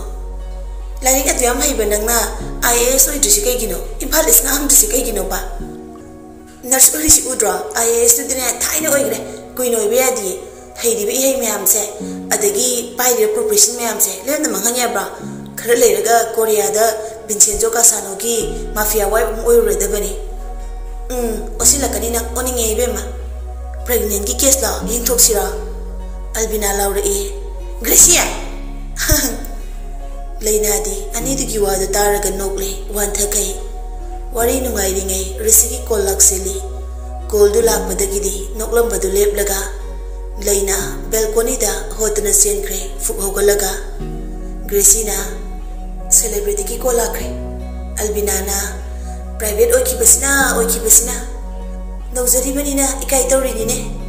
ꯂꯥꯏꯔꯤꯛ ꯑꯗꯨ ꯌꯥꯝ ꯍꯩꯕ ꯅꯪꯅ ꯑꯥꯏ ꯑꯦ ꯑꯦꯁ ꯑꯣꯏꯗ꯭ꯔꯤꯁꯤ ꯀꯩꯒꯤꯅꯣ? ꯏꯝꯐꯥꯜ ꯏꯁ ꯉꯥꯡꯗ꯭ꯔꯤꯁꯤ ꯀꯩꯒꯤꯅꯣꯕ? ꯅꯔꯁ ꯑꯣꯏꯔꯤꯁꯤ ꯎꯗ꯭ꯔꯣ? ꯑꯥꯏ ꯑꯦ ꯑꯦꯁꯇꯨꯗꯤꯅꯦ ꯊꯥꯏꯅ ꯑꯣꯏꯈ꯭ꯔꯦ, ꯀꯨꯏꯅ ꯑꯣꯏꯕ ꯌꯥꯗꯤꯌꯦ꯫ ꯍꯩꯔꯤꯕ ꯏꯍꯩ ꯃꯌꯥꯝꯁꯦ, ꯑꯗꯒꯤ ꯄꯥꯏꯔꯤꯕ ꯄ꯭ꯔꯣꯐꯦꯁꯟ ꯃꯌꯥꯝꯁꯦ ꯂꯣꯏꯅ ꯃꯥꯡꯍꯟ ꯌꯥꯕ꯭ꯔꯣ? ꯈꯔ ꯂꯩꯔꯒ ꯀꯣꯔꯤꯌꯥꯗ ꯚꯤꯟꯁꯦꯟꯖꯣ ꯀꯥꯁꯥꯅꯣꯒꯤ ꯃꯥꯐꯤꯌꯥ ꯋꯥꯏꯐ ꯑꯃ ꯑꯣꯏꯔꯨꯔꯗꯕꯅꯤ꯫ ꯎꯝ, ꯑꯣꯟꯁꯤꯜꯂꯛꯀꯅꯤ ꯅꯪ, ꯑꯣꯟꯅꯤꯡꯉꯦ ꯏꯕꯦꯝꯃ꯫ ꯄ꯭ꯔꯦꯒꯅꯦꯟꯒꯤ ꯀꯦꯁꯂꯣ? ꯌꯦꯡꯊꯣꯛꯁꯤꯔꯣ?" ꯑꯜꯕꯤꯅꯥ ꯂꯥꯎꯔꯛꯏ꯫ "ꯒ꯭ꯔꯦꯁꯤꯌꯥ!" ꯂꯩꯅꯥꯗꯤ ꯑꯅꯤꯗꯨꯒꯤ ꯋꯥꯗꯨ ꯇꯥꯔꯒ ꯅꯣꯛꯂꯦ, ꯋꯥꯟꯊꯈꯩ꯫ ꯋꯥꯔꯤ ꯅꯨꯡꯉꯥꯏꯔꯤꯉꯩ ꯔꯤꯁꯤꯒꯤ ꯀꯣꯜ ꯂꯥꯛꯁꯤꯜꯂꯤ꯫ ꯀꯣꯜꯗꯨ ꯂꯥꯛꯄꯗꯒꯤꯗꯤ ꯅꯣꯛꯂꯝꯕꯗꯨ ꯂꯦꯞꯂꯒ ꯂꯩꯅꯥ ꯕꯦꯜꯀꯣꯅꯤꯗ ꯍꯣꯗꯅ ꯆꯦꯟꯈ꯭ꯔꯦ, ꯐꯨꯛ ꯍꯧꯒꯠꯂꯒ꯫ ꯒ꯭ꯔꯦꯁꯤꯅ, "ꯁꯦꯂꯦꯕ꯭ꯔꯤꯇꯤꯒꯤ ꯀꯣꯜ ꯂꯥꯛꯈ꯭ꯔꯦ꯫" ꯑꯜꯕꯤꯅꯥꯅ, "ꯄ꯭ꯔꯥꯏꯚꯦꯠ ꯑꯣꯏꯈꯤꯕꯁꯤꯅ, ꯑꯣꯏꯈꯤꯕꯁꯤꯅ꯫ ꯅꯧꯖꯔꯤꯕꯅꯤꯅ ꯏꯀꯥꯏ ꯇꯧꯔꯤꯅꯤꯅꯦ꯫"